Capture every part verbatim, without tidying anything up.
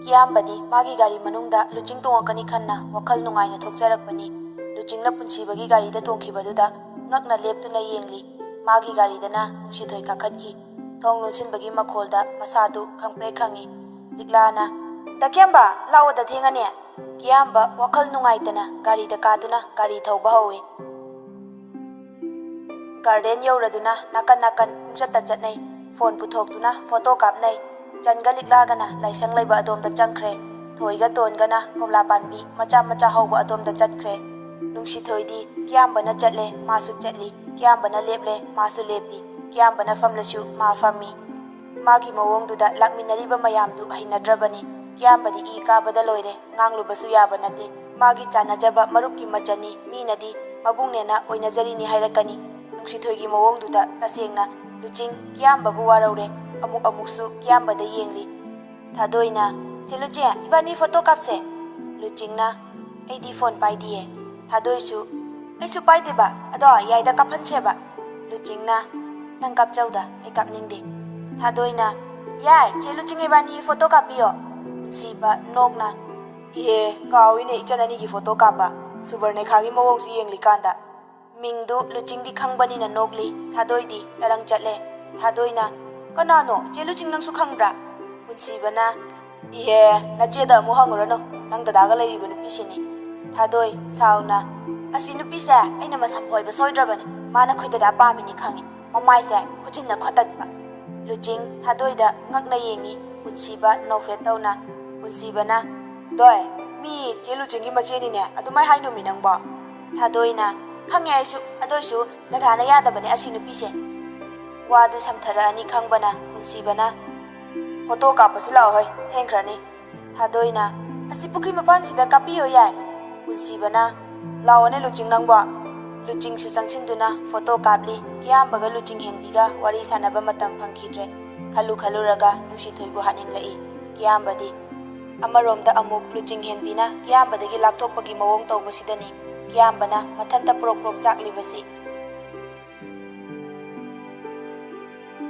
ꯀꯤꯌꯥꯝꯕꯗꯤ ꯃꯥꯒꯤ ꯒꯥꯔꯤ ꯃꯅꯨꯡꯗ ꯂꯨꯆꯤꯡ ꯇꯣꯡꯉꯛꯀꯅꯤ ꯈꯟꯅ ꯋꯥꯈꯜ ꯅꯨꯡꯉꯥꯏꯅ ꯊꯣꯛꯆꯔꯛꯄꯅꯤ꯫ ꯂꯨꯆꯤꯡꯅ ꯄꯨꯟꯁꯤꯕꯒꯤ ꯒꯥꯔꯤꯗ ꯇꯣꯡꯈꯤꯕꯗꯨꯗ ꯉꯛꯅ ꯂꯦꯞꯇꯨꯅ ꯌꯦꯡꯂꯤ꯫ ꯃꯥꯒꯤ ꯒꯥꯔꯤꯗꯅ ꯅꯨꯡꯁꯤꯊꯣꯏ ꯀꯥꯈꯠꯈꯤ꯫ ꯊꯣꯡ ꯂꯣꯟꯁꯤꯟꯕꯒꯤ ꯃꯈꯣꯜꯗ ꯃꯁꯥꯗꯨ ꯈꯪꯄ꯭ꯔꯦꯛ ꯈꯪꯏ꯫ ꯂꯤꯛꯂꯥꯅ, "ꯗꯥ ꯀꯤꯌꯥꯝꯕ, ꯂꯥꯛꯑꯣꯗ, ꯊꯦꯡꯉꯅꯤ꯫" ꯀꯤꯌꯥꯝꯕ ꯋꯥꯈꯜ ꯅꯨꯡꯉꯥꯏꯇꯅ ꯒꯥꯔꯤꯗ ꯀꯥꯗꯨꯅ ꯒꯥꯔꯤ ꯊꯧꯕ ꯍꯧꯏ꯫ ꯒꯥꯔꯗꯦꯟ ꯌꯧꯔꯗꯨꯅ ꯅꯥꯀꯟ ꯅꯥꯀꯟ ꯄꯨꯡꯆꯠꯇ ꯆꯠꯅꯩ꯫ ꯐꯣꯟ ꯄꯨꯊꯣꯛꯇꯨꯅ ꯐꯣꯇꯣ ꯀꯥꯞꯅꯩ꯫ ꯆꯟꯒ ꯂꯤꯛꯂꯥꯒꯅ ꯂꯥꯏꯁꯪ ꯂꯩꯕ ꯑꯗꯣꯝꯗ ꯆꯪꯈ꯭ꯔꯦ꯫ ꯊꯣꯏꯒ ꯇꯣꯟꯒꯅ ꯀꯣꯝꯂꯥ ꯄꯥꯟꯕꯤ ꯃꯆꯥ ꯃꯆꯥ ꯍꯧꯕ ꯑꯗꯣꯝꯗ ꯆꯠꯈ꯭ꯔꯦ꯫ ꯅꯨꯡꯁꯤꯊꯣꯏꯗꯤ ꯀꯤꯌꯥꯝꯕꯅ ꯆꯠꯂꯦ, ꯃꯥꯁꯨ ꯆꯠꯂꯤ꯫ ꯀꯤꯌꯥꯝꯕꯅ ꯂꯦꯞꯂꯦ, ꯃꯥꯁꯨ ꯂꯦꯞꯄꯤ꯫ ꯀꯤꯌꯥꯝꯕꯅ ꯐꯝꯂꯁꯨ ꯃꯥ ꯐꯝꯃꯤ꯫ ꯃꯥꯒꯤ ꯃꯑꯣꯡꯗꯨꯗ ꯂꯥꯛꯃꯤꯟꯅꯔꯤꯕ ꯃꯌꯥꯝꯗꯨ ꯍꯩꯅꯗ꯭ꯔꯕꯅꯤ꯫ ꯀꯤꯌꯥꯝꯕꯗꯤ ꯏ ꯀꯥꯕꯗ ꯂꯣꯏꯔꯦ꯫ ꯉꯥꯡꯂꯨꯕꯁꯨ ꯌꯥꯕ ꯅꯠꯇꯦ꯫ ꯃꯥꯒꯤ ꯆꯥꯟꯅꯖꯕ ꯃꯔꯨꯞꯀꯤ ꯃꯆꯟꯅꯤ꯫ ꯃꯤꯅꯗꯤ ꯃꯕꯨꯡꯅꯦꯅ ꯑꯣꯏꯅꯖꯔꯤꯅꯤ ꯍꯥꯏꯔꯛꯀꯅꯤ꯫ ꯅꯨꯡꯁꯤꯊꯣꯏꯒꯤ ꯃꯑꯣꯡꯗꯨꯗ ꯇꯁꯦꯡꯅ ꯂꯨꯆꯤꯡ ꯀꯤꯌꯥꯝꯕꯕꯨ ꯋꯥꯔꯧꯔꯦ꯫ ꯑꯃꯨꯛ ꯑꯃꯨꯛꯁꯨ ꯀꯤꯌꯥꯝꯕꯗ ꯌꯦꯡꯂꯤ꯫ ꯊꯥꯗꯣꯏꯅ, "ꯆꯦ ꯂꯨꯆꯤꯡ, ꯏꯕꯥꯅꯤ ꯐꯣꯇꯣ ꯀꯥꯞꯁꯦ꯫" ꯂꯨꯆꯤꯡꯅ, "ꯑꯩꯗꯤ ꯐꯣꯟ ꯄꯥꯏꯗꯤꯌꯦ꯫" ꯊꯥꯗꯣꯏꯁꯨ, "ꯑꯩꯁꯨ ꯄꯥꯏꯗꯦꯕ, ꯑꯗꯣ ꯌꯥꯏꯗ ꯀꯥꯞꯍꯟꯁꯦꯕ꯫" ꯂꯨꯆꯤꯡꯅ, "ꯅꯪ ꯀꯥꯞꯆꯧꯗ, ꯑꯩ ꯀꯥꯞꯅꯤꯡꯗꯦ꯫" ꯊꯥꯗꯣꯏꯅ, "ꯌꯥꯏ, ꯆꯦ ꯂꯨꯆꯤꯡ ꯏꯕꯥꯅꯤ ꯐꯣꯇꯣ ꯀꯥꯞꯄꯤꯌꯣ꯫" ꯄꯨꯟꯁꯤꯕ ꯅꯣꯛꯅ, "ꯏꯍꯦ, ꯀꯥꯎꯏꯅꯦ ꯏꯆꯟ ꯑꯅꯤꯒꯤ ꯐꯣꯇꯣ ꯀꯥꯞꯄ꯫" ꯁꯨꯕꯔꯅꯦꯈꯥꯒꯤ ꯃꯑꯣꯡꯁꯤ ꯌꯦꯡꯂꯤꯀꯥꯟꯗ꯫ ꯃꯤꯡꯗꯨ ꯂꯨꯆꯤꯡꯗꯤ ꯈꯪꯕꯅꯤꯅ ꯅꯣꯛꯂꯤ꯫ ꯊꯥꯗꯣꯏꯗꯤ ꯇꯔꯪ ꯆꯠꯂꯦ꯫ ꯊꯥꯗꯣꯏꯅ, "ꯀꯅꯥꯅꯣ? ꯆꯦ ꯂꯨꯆꯤꯡ ꯅꯪꯁꯨ ꯈꯪꯕ꯭ꯔꯥ?" ꯄꯨꯟꯁꯤꯕꯅ, "ꯏꯍꯦ, ꯅꯆꯦꯗ ꯑꯃꯨꯛ ꯍꯪꯉꯨꯔꯅꯨ, ꯅꯪ ꯗꯗꯥꯒ ꯂꯩꯔꯤꯕ ꯅꯨꯄꯤꯁꯤꯅꯤ꯫" ꯊꯥꯗꯣꯏ ꯁꯥꯎꯅ, "ꯑꯁꯤ ꯅꯨꯄꯤꯁꯦ ꯑꯩꯅ ꯃꯁꯝ ꯐꯣꯏꯕ ꯁꯣꯏꯗ꯭ꯔꯕꯅꯤ꯫ ꯃꯥꯅ ꯑꯩꯈꯣꯏ ꯗꯗꯥ ꯄꯥꯝꯃꯤꯅꯤ ꯈꯪꯉꯤ꯫ ꯃꯃꯥꯏꯁꯦ ꯈꯨꯖꯤꯟꯅ ꯈꯣꯠꯇꯠꯄ꯫" ꯂꯨꯆꯤꯡ ꯊꯥꯗꯣꯏꯗ ꯉꯛꯅ ꯌꯦꯡꯉꯤ꯫ ꯄꯨꯟꯁꯤꯕ ꯅꯣꯛꯐꯦꯠ ꯇꯧꯅ꯫ ꯄꯨꯟꯁꯤꯕꯅ, "ꯗꯣꯏ, ꯃꯤ ꯆꯦ ꯂꯨꯆꯤꯡꯒꯤ ꯃꯆꯦꯅꯤꯅꯦ, ꯑꯗꯨꯃꯥꯏ ꯍꯥꯏꯅꯨꯃꯤ ꯅꯪꯕꯣ꯫" ꯊꯥꯗꯣꯏꯅ, "ꯈꯪꯉꯦ ꯑꯩꯁꯨ, ꯑꯗꯨꯏꯁꯨ ꯗꯗꯥꯅ ꯌꯥꯗꯕꯅꯦ ꯑꯁꯤ ꯅꯨꯄꯤꯁꯦ꯫" ꯋꯥꯗꯨ ꯁꯝꯊꯔꯛꯑꯅꯤ ꯈꯪꯕꯅ ꯄꯨꯟꯁꯤꯕꯅ, "ꯐꯣꯇꯣ ꯀꯥꯞꯄꯁꯤ ꯂꯥꯛꯑꯣ ꯍꯣꯏ, ꯊꯦꯡꯈ꯭ꯔꯅꯤ꯫" ꯊꯥꯗꯣꯏꯅ, "ꯑꯁꯤ ꯄꯨꯈ꯭ꯔꯤ ꯃꯄꯥꯟꯁꯤꯗ ꯀꯥꯞꯄꯤꯌꯣ ꯌꯥꯏ꯫" ꯄꯨꯟꯁꯤꯕꯅ, "ꯂꯥꯛꯑꯣꯅꯦ ꯂꯨꯆꯤꯡ ꯅꯪꯕꯣ꯫" ꯂꯨꯆꯤꯡꯁꯨ ꯆꯪꯁꯤꯟꯗꯨꯅ ꯐꯣꯇꯣ ꯀꯥꯞꯂꯤ꯫ ꯀꯤꯌꯥꯝꯕꯒ ꯂꯨꯆꯤꯡ ꯍꯦꯟꯕꯤꯒ ꯋꯥꯔꯤ ꯁꯥꯟꯅꯕ ꯃꯇꯝ ꯐꯪꯈꯤꯗ꯭ꯔꯦ꯫ ꯈꯜꯂꯨ ꯈꯜꯂꯨꯔꯒ ꯅꯨꯡꯁꯤꯊꯣꯏꯕꯨ ꯍꯥꯠꯅꯤꯡꯂꯛꯏ꯫ ꯀꯤꯌꯥꯝꯕꯗꯤ꯫ ꯑꯃꯔꯣꯝꯗ ꯑꯃꯨꯛ ꯂꯨꯆꯤꯡ ꯍꯦꯟꯕꯤꯅ ꯀꯤꯌꯥꯝꯕꯗꯒꯤ ꯂꯥꯞꯊꯣꯛꯄꯒꯤ ꯃꯑꯣꯡ ꯇꯧꯕꯁꯤꯗꯅꯤ ꯀꯤꯌꯥꯝꯕꯅ ꯃꯊꯟꯇ ꯄ꯭ꯔꯣꯛ ꯄ꯭ꯔꯣꯛ ꯆꯥꯛꯂꯤꯕꯁꯤ꯫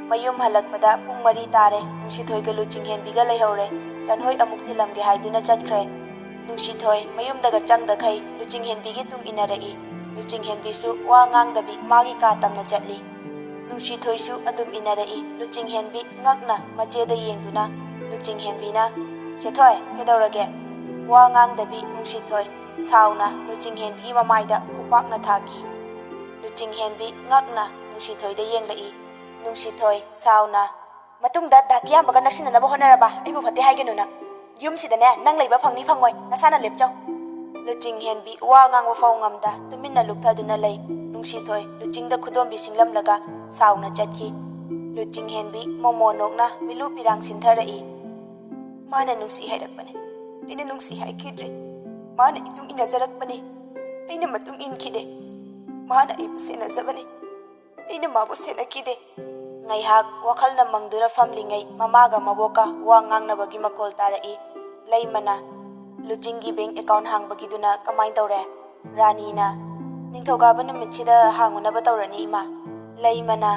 ꯃꯌꯨꯝ ꯍꯜꯂꯛꯄꯗ ꯄꯨꯡ ꯃꯔꯤ ꯇꯥꯔꯦ꯫ ꯅꯨꯡꯁꯤꯊꯣꯏꯒ ꯂꯨꯆꯤꯡ ꯍꯦꯟꯕꯤꯒ ꯂꯩꯍꯧꯔꯦ꯫ ꯆꯟꯍꯣꯏ ꯑꯃꯨꯛ ꯊꯤꯜꯂꯝꯒꯦ ꯍꯥꯏꯗꯨꯅ ꯆꯠꯈ꯭ꯔꯦ꯫ ꯅꯨꯡꯁꯤꯊꯣꯏ ꯃꯌꯨꯝꯗꯒ ꯆꯪꯗꯈꯩ ꯂꯨꯆꯤꯡꯍꯦꯟꯕꯤꯒꯤ ꯇꯨꯡ ꯏꯟꯅꯔꯛꯏ꯫ ꯂꯨꯆꯤꯡꯍꯦꯟꯕꯤꯁꯨ ꯋꯥ ꯉꯥꯡꯗꯕꯤ ꯃꯥꯒꯤ ꯀꯥ ꯇꯝꯅ ꯆꯠꯂꯤ꯫ ꯅꯨꯡꯁꯤꯊꯣꯏꯁꯨ ꯑꯗꯨꯝ ꯏꯟꯅꯔꯛꯏ꯫ ꯂꯨꯆꯤꯡꯍꯦꯟꯕꯤ ꯉꯛꯅ ꯃꯆꯦꯗ ꯌꯦꯡꯗꯨꯅ ꯂꯨꯆꯤꯡꯍꯦꯟꯕꯤꯅ, "ꯆꯦꯊꯣꯏ, ꯀꯩꯗꯧꯔꯒꯦ?" ꯋꯥ ꯉꯥꯡꯗꯕꯤ ꯅꯨꯡꯁꯤꯊꯣꯏ ꯁꯥꯎꯅ ꯂꯨꯆꯤꯡꯍꯦꯟꯕꯤꯒꯤ ꯃꯃꯥꯏꯗ ꯈꯨꯄꯥꯛꯅ ꯊꯥꯈꯤ꯫ ꯂꯨꯆꯤꯡꯍꯦꯟꯕꯤ ꯉꯛꯅ ꯅꯨꯡꯁꯤꯊꯣꯏꯗ ꯌꯦꯡꯂꯛꯏ꯫ ꯅꯨꯡꯁꯤꯊꯣꯏ ꯁꯥꯎꯅ, "ꯃꯇꯨꯡꯗ ꯗꯥ ꯀꯤꯌꯥꯝꯕꯒ ꯅꯛꯁꯤꯟꯅꯅꯕ ꯍꯣꯠꯅꯔꯕ ꯑꯩꯕꯨ ꯐꯠꯇꯦ ꯍꯥꯏꯒꯅꯨ ꯅꯪ꯫ ꯌꯨꯝꯁꯤꯗꯅꯦ ꯅꯪ ꯂꯩꯕ ꯐꯪꯅꯤ ꯐꯪꯉꯣꯏ, ꯅꯁꯥꯅ ꯂꯦꯞꯆꯧ꯫" ꯂꯨꯆꯤꯡꯍꯦꯟꯕꯤ ꯋꯥ ꯉꯥꯡꯕ ꯐꯥꯎ ꯉꯝꯗ ꯇꯨꯃꯤꯟꯅ ꯂꯨꯞꯊꯗꯨꯅ ꯂꯩ꯫ ꯅꯨꯡꯁꯤꯊꯣꯏ ꯂꯨꯆꯤꯡꯗ ꯈꯨꯗꯣꯝꯕꯤ ꯁꯤꯡꯂꯝꯂꯒ ꯁꯥꯎꯅ ꯆꯠꯈꯤ꯫ ꯂꯨꯆꯤꯡꯍꯦꯟꯕꯤ ꯃꯣꯃꯣ ꯅꯣꯛꯅ ꯃꯤꯠꯂꯨ ꯄꯤꯔꯥꯡ ꯁꯤꯟꯊꯔꯛꯏ꯫ "ꯃꯥꯅ ꯅꯨꯡꯁꯤ ꯍꯥꯏꯔꯛꯄꯅꯦ, ꯑꯩꯅ ꯅꯨꯡꯁꯤ ꯍꯥꯏꯈꯤꯗ꯭ꯔꯦ꯫ ꯃꯥꯅ ꯏꯇꯨꯡ ꯏꯟꯅꯖꯔꯛꯄꯅꯦ, ꯑꯩꯅ ꯃꯇꯨꯡ ꯏꯟꯈꯤꯗꯦ꯫ ꯃꯥꯅ ꯑꯩꯕꯨ ꯁꯦꯟꯅꯖꯕꯅꯦ, ꯑꯩꯅ ꯃꯥꯕꯨ ꯁꯦꯟꯅꯈꯤꯗꯦ꯫" ꯉꯥꯏꯍꯥꯛ ꯋꯥꯈꯜꯅ ꯃꯪꯗꯨꯅ ꯐꯝꯂꯤꯉꯩ ꯃꯃꯥꯒ ꯃꯕꯣꯛꯀ ꯋꯥ ꯉꯥꯡꯅꯕꯒꯤ ꯃꯈꯣꯜ ꯇꯥꯔꯛꯏ꯫ ꯂꯩꯃꯅ, "ꯂꯨꯆꯤꯡꯒꯤ ꯕꯦꯡ ꯑꯦꯀꯥꯎꯟ ꯍꯥꯡꯕꯒꯤꯗꯨꯅ ꯀꯃꯥꯏ ꯇꯧꯔꯦ?" ꯔꯥꯅꯤꯅ, "ꯅꯤꯡꯊꯧꯀꯥꯕ ꯅꯨꯃꯤꯠꯁꯤꯗ ꯍꯥꯡꯉꯨꯅꯕ ꯇꯧꯔꯅꯤ ꯏꯃꯥ꯫" ꯂꯩꯃꯅ,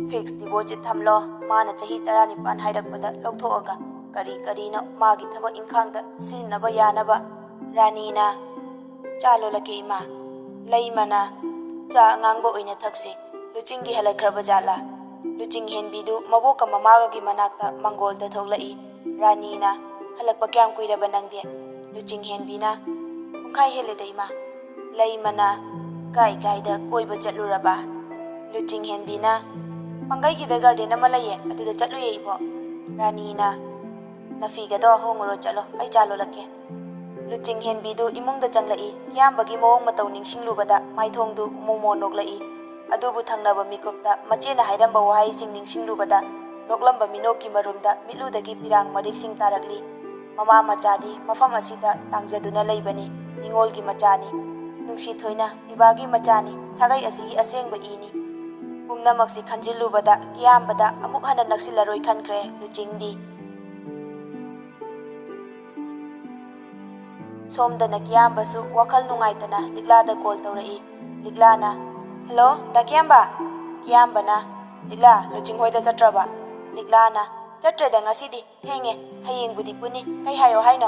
"ꯐꯤꯛꯁ ꯗꯤꯄꯣꯖꯤꯠ ꯊꯝꯂꯣ, ꯃꯥꯅ ꯆꯍꯤ ꯇꯔꯥꯅꯤꯄꯥꯟ ꯍꯥꯏꯔꯛꯄꯗ ꯂꯧꯊꯣꯛꯑꯒ ꯀꯔꯤ ꯀꯔꯤꯅꯣ ꯃꯥꯒꯤ ꯊꯕꯛ ꯏꯪꯈꯥꯡꯗ ꯁꯤꯖꯤꯟꯅꯕ ꯌꯥꯅꯕ꯫" ꯔꯥꯅꯤꯅ, "ꯆꯥ ꯂꯣꯜꯂꯛꯀꯦ ꯏꯃꯥ꯫" ꯂꯩꯃꯅ, "ꯆꯥ ꯑꯉꯥꯡꯕ ꯑꯣꯏꯅ ꯊꯛꯁꯤ꯫ ꯂꯨꯆꯤꯡꯗꯤ ꯍꯜꯂꯛꯈ꯭ꯔꯕ ꯖꯥꯠꯂꯥ?" ꯂꯨꯆꯤꯡ ꯍꯦꯟꯕꯤꯗꯨ ꯃꯕꯣꯛꯀ ꯃꯃꯥꯒꯒꯤ ꯃꯅꯥꯛꯇ ꯃꯪꯒꯣꯜꯗ ꯊꯣꯛꯂꯛꯏ꯫ ꯔꯥꯅꯤꯅ, "ꯍꯜꯂꯛꯄ ꯀꯌꯥꯝ ꯀꯨꯏꯔꯕ ꯅꯪꯗꯤ?" ꯂꯨꯆꯤꯡ ꯍꯦꯟꯕꯤꯅ, "ꯄꯨꯡꯈꯥꯏ ꯍꯦꯜꯂꯦꯗ ꯏꯃꯥ꯫" ꯂꯩꯃꯅ, "ꯀꯥꯏ ꯀꯥꯏꯗ ꯀꯣꯏꯕ ꯆꯠꯂꯨꯔꯕ?" ꯂꯨꯆꯤꯡ ꯍꯦꯟꯕꯤꯅ, "ꯄꯥꯡꯒꯩꯒꯤꯗ ꯒꯥꯔꯗꯦꯟ ꯑꯃ ꯂꯩꯌꯦ, ꯑꯗꯨꯗ ꯆꯠꯂꯨꯌꯦ ꯏꯕꯣꯛ꯫" ꯔꯥꯅꯤꯅ, "ꯅꯐꯤꯒꯗꯣ ꯍꯣꯡꯉꯨꯔꯣ ꯆꯠꯂꯣ, ꯑꯩ ꯆꯥ ꯂꯣꯜꯂꯛꯀꯦ꯫" ꯂꯨꯆꯤꯡ ꯍꯦꯟꯕꯤꯗꯨ ꯏꯃꯨꯡꯗ ꯆꯪꯂꯛꯏ꯫ ꯀꯤꯌꯥꯝꯕꯒꯤ ꯃꯑꯣꯡ ꯃꯇꯧ ꯅꯤꯡꯁꯤꯡꯂꯨꯕꯗ ꯃꯥꯏꯊꯣꯡꯗꯨ ꯃꯣꯃꯣ ꯅꯣꯛꯂꯛꯏ꯫ ꯑꯗꯨꯕꯨ ꯊꯪꯅꯕ ꯃꯤꯀꯨꯞꯇ ꯃꯆꯦꯅ ꯍꯥꯏꯔꯝꯕ ꯋꯥꯍꯩꯁꯤꯡ ꯅꯤꯡꯁꯤꯡꯂꯨꯕꯗ ꯅꯣꯛꯂꯝꯕ ꯃꯤꯅꯣꯛꯀꯤ ꯃꯔꯨꯝꯗ ꯃꯤꯠꯂꯨꯗꯒꯤ ꯄꯤꯔꯥꯡ ꯃꯔꯤꯛꯁꯤꯡ ꯇꯥꯔꯛꯂꯤ꯫ ꯃꯃꯥ ꯃꯆꯥꯗꯤ ꯃꯐꯝ ꯑꯁꯤꯗ ꯇꯥꯡꯖꯗꯨꯅ ꯂꯩꯕꯅꯤ꯫ ꯅꯤꯉꯣꯜꯒꯤ ꯃꯆꯥꯅꯤ꯫ ꯅꯨꯡꯁꯤ ꯊꯣꯏꯅ ꯄꯤꯕꯥꯒꯤ ꯃꯆꯥꯅꯤ꯫ ꯁꯥꯒꯩ ꯑꯁꯤꯒꯤ ꯑꯁꯦꯡꯕ ꯏꯅꯤ꯫ ꯄꯨꯝꯅꯃꯛꯁꯤ ꯈꯟꯖꯤꯜꯂꯨꯕꯗ ꯀꯤꯌꯥꯝꯕꯗ ꯑꯃꯨꯛ ꯍꯟꯅ ꯅꯛꯁꯤꯜꯂꯔꯣꯏ ꯈꯟꯈ꯭ꯔꯦ ꯂꯨꯆꯤꯡꯗꯤ꯫ ꯁꯣꯝꯗꯅ ꯀꯤꯌꯥꯝꯕꯁꯨ ꯋꯥꯈꯜ ꯅꯨꯡꯉꯥꯏꯇꯅ ꯂꯤꯛꯂꯥꯗ ꯀꯣꯜ ꯇꯧꯔꯛꯏ꯫ ꯂꯤꯛꯂꯥꯅ, "ꯍꯜꯂꯣ, ꯗꯥ ꯀꯤꯌꯥꯝꯕ?" ꯀꯤꯌꯥꯝꯕꯅ, "ꯂꯤꯛꯂꯥ, ꯂꯨꯆꯤꯡ ꯍꯣꯏꯗ ꯆꯠꯇ꯭ꯔꯕ?" ꯂꯤꯛꯂꯥꯅ, ꯆꯠꯇ꯭ꯔꯦꯗ ꯉꯁꯤꯗꯤ, ꯊꯦꯡꯉꯦ, ꯍꯌꯦꯡꯕꯨꯗꯤ ꯄꯨꯟꯅꯤ, ꯀꯩ ꯍꯥꯏꯌꯣ ꯍꯥꯏꯅꯣ?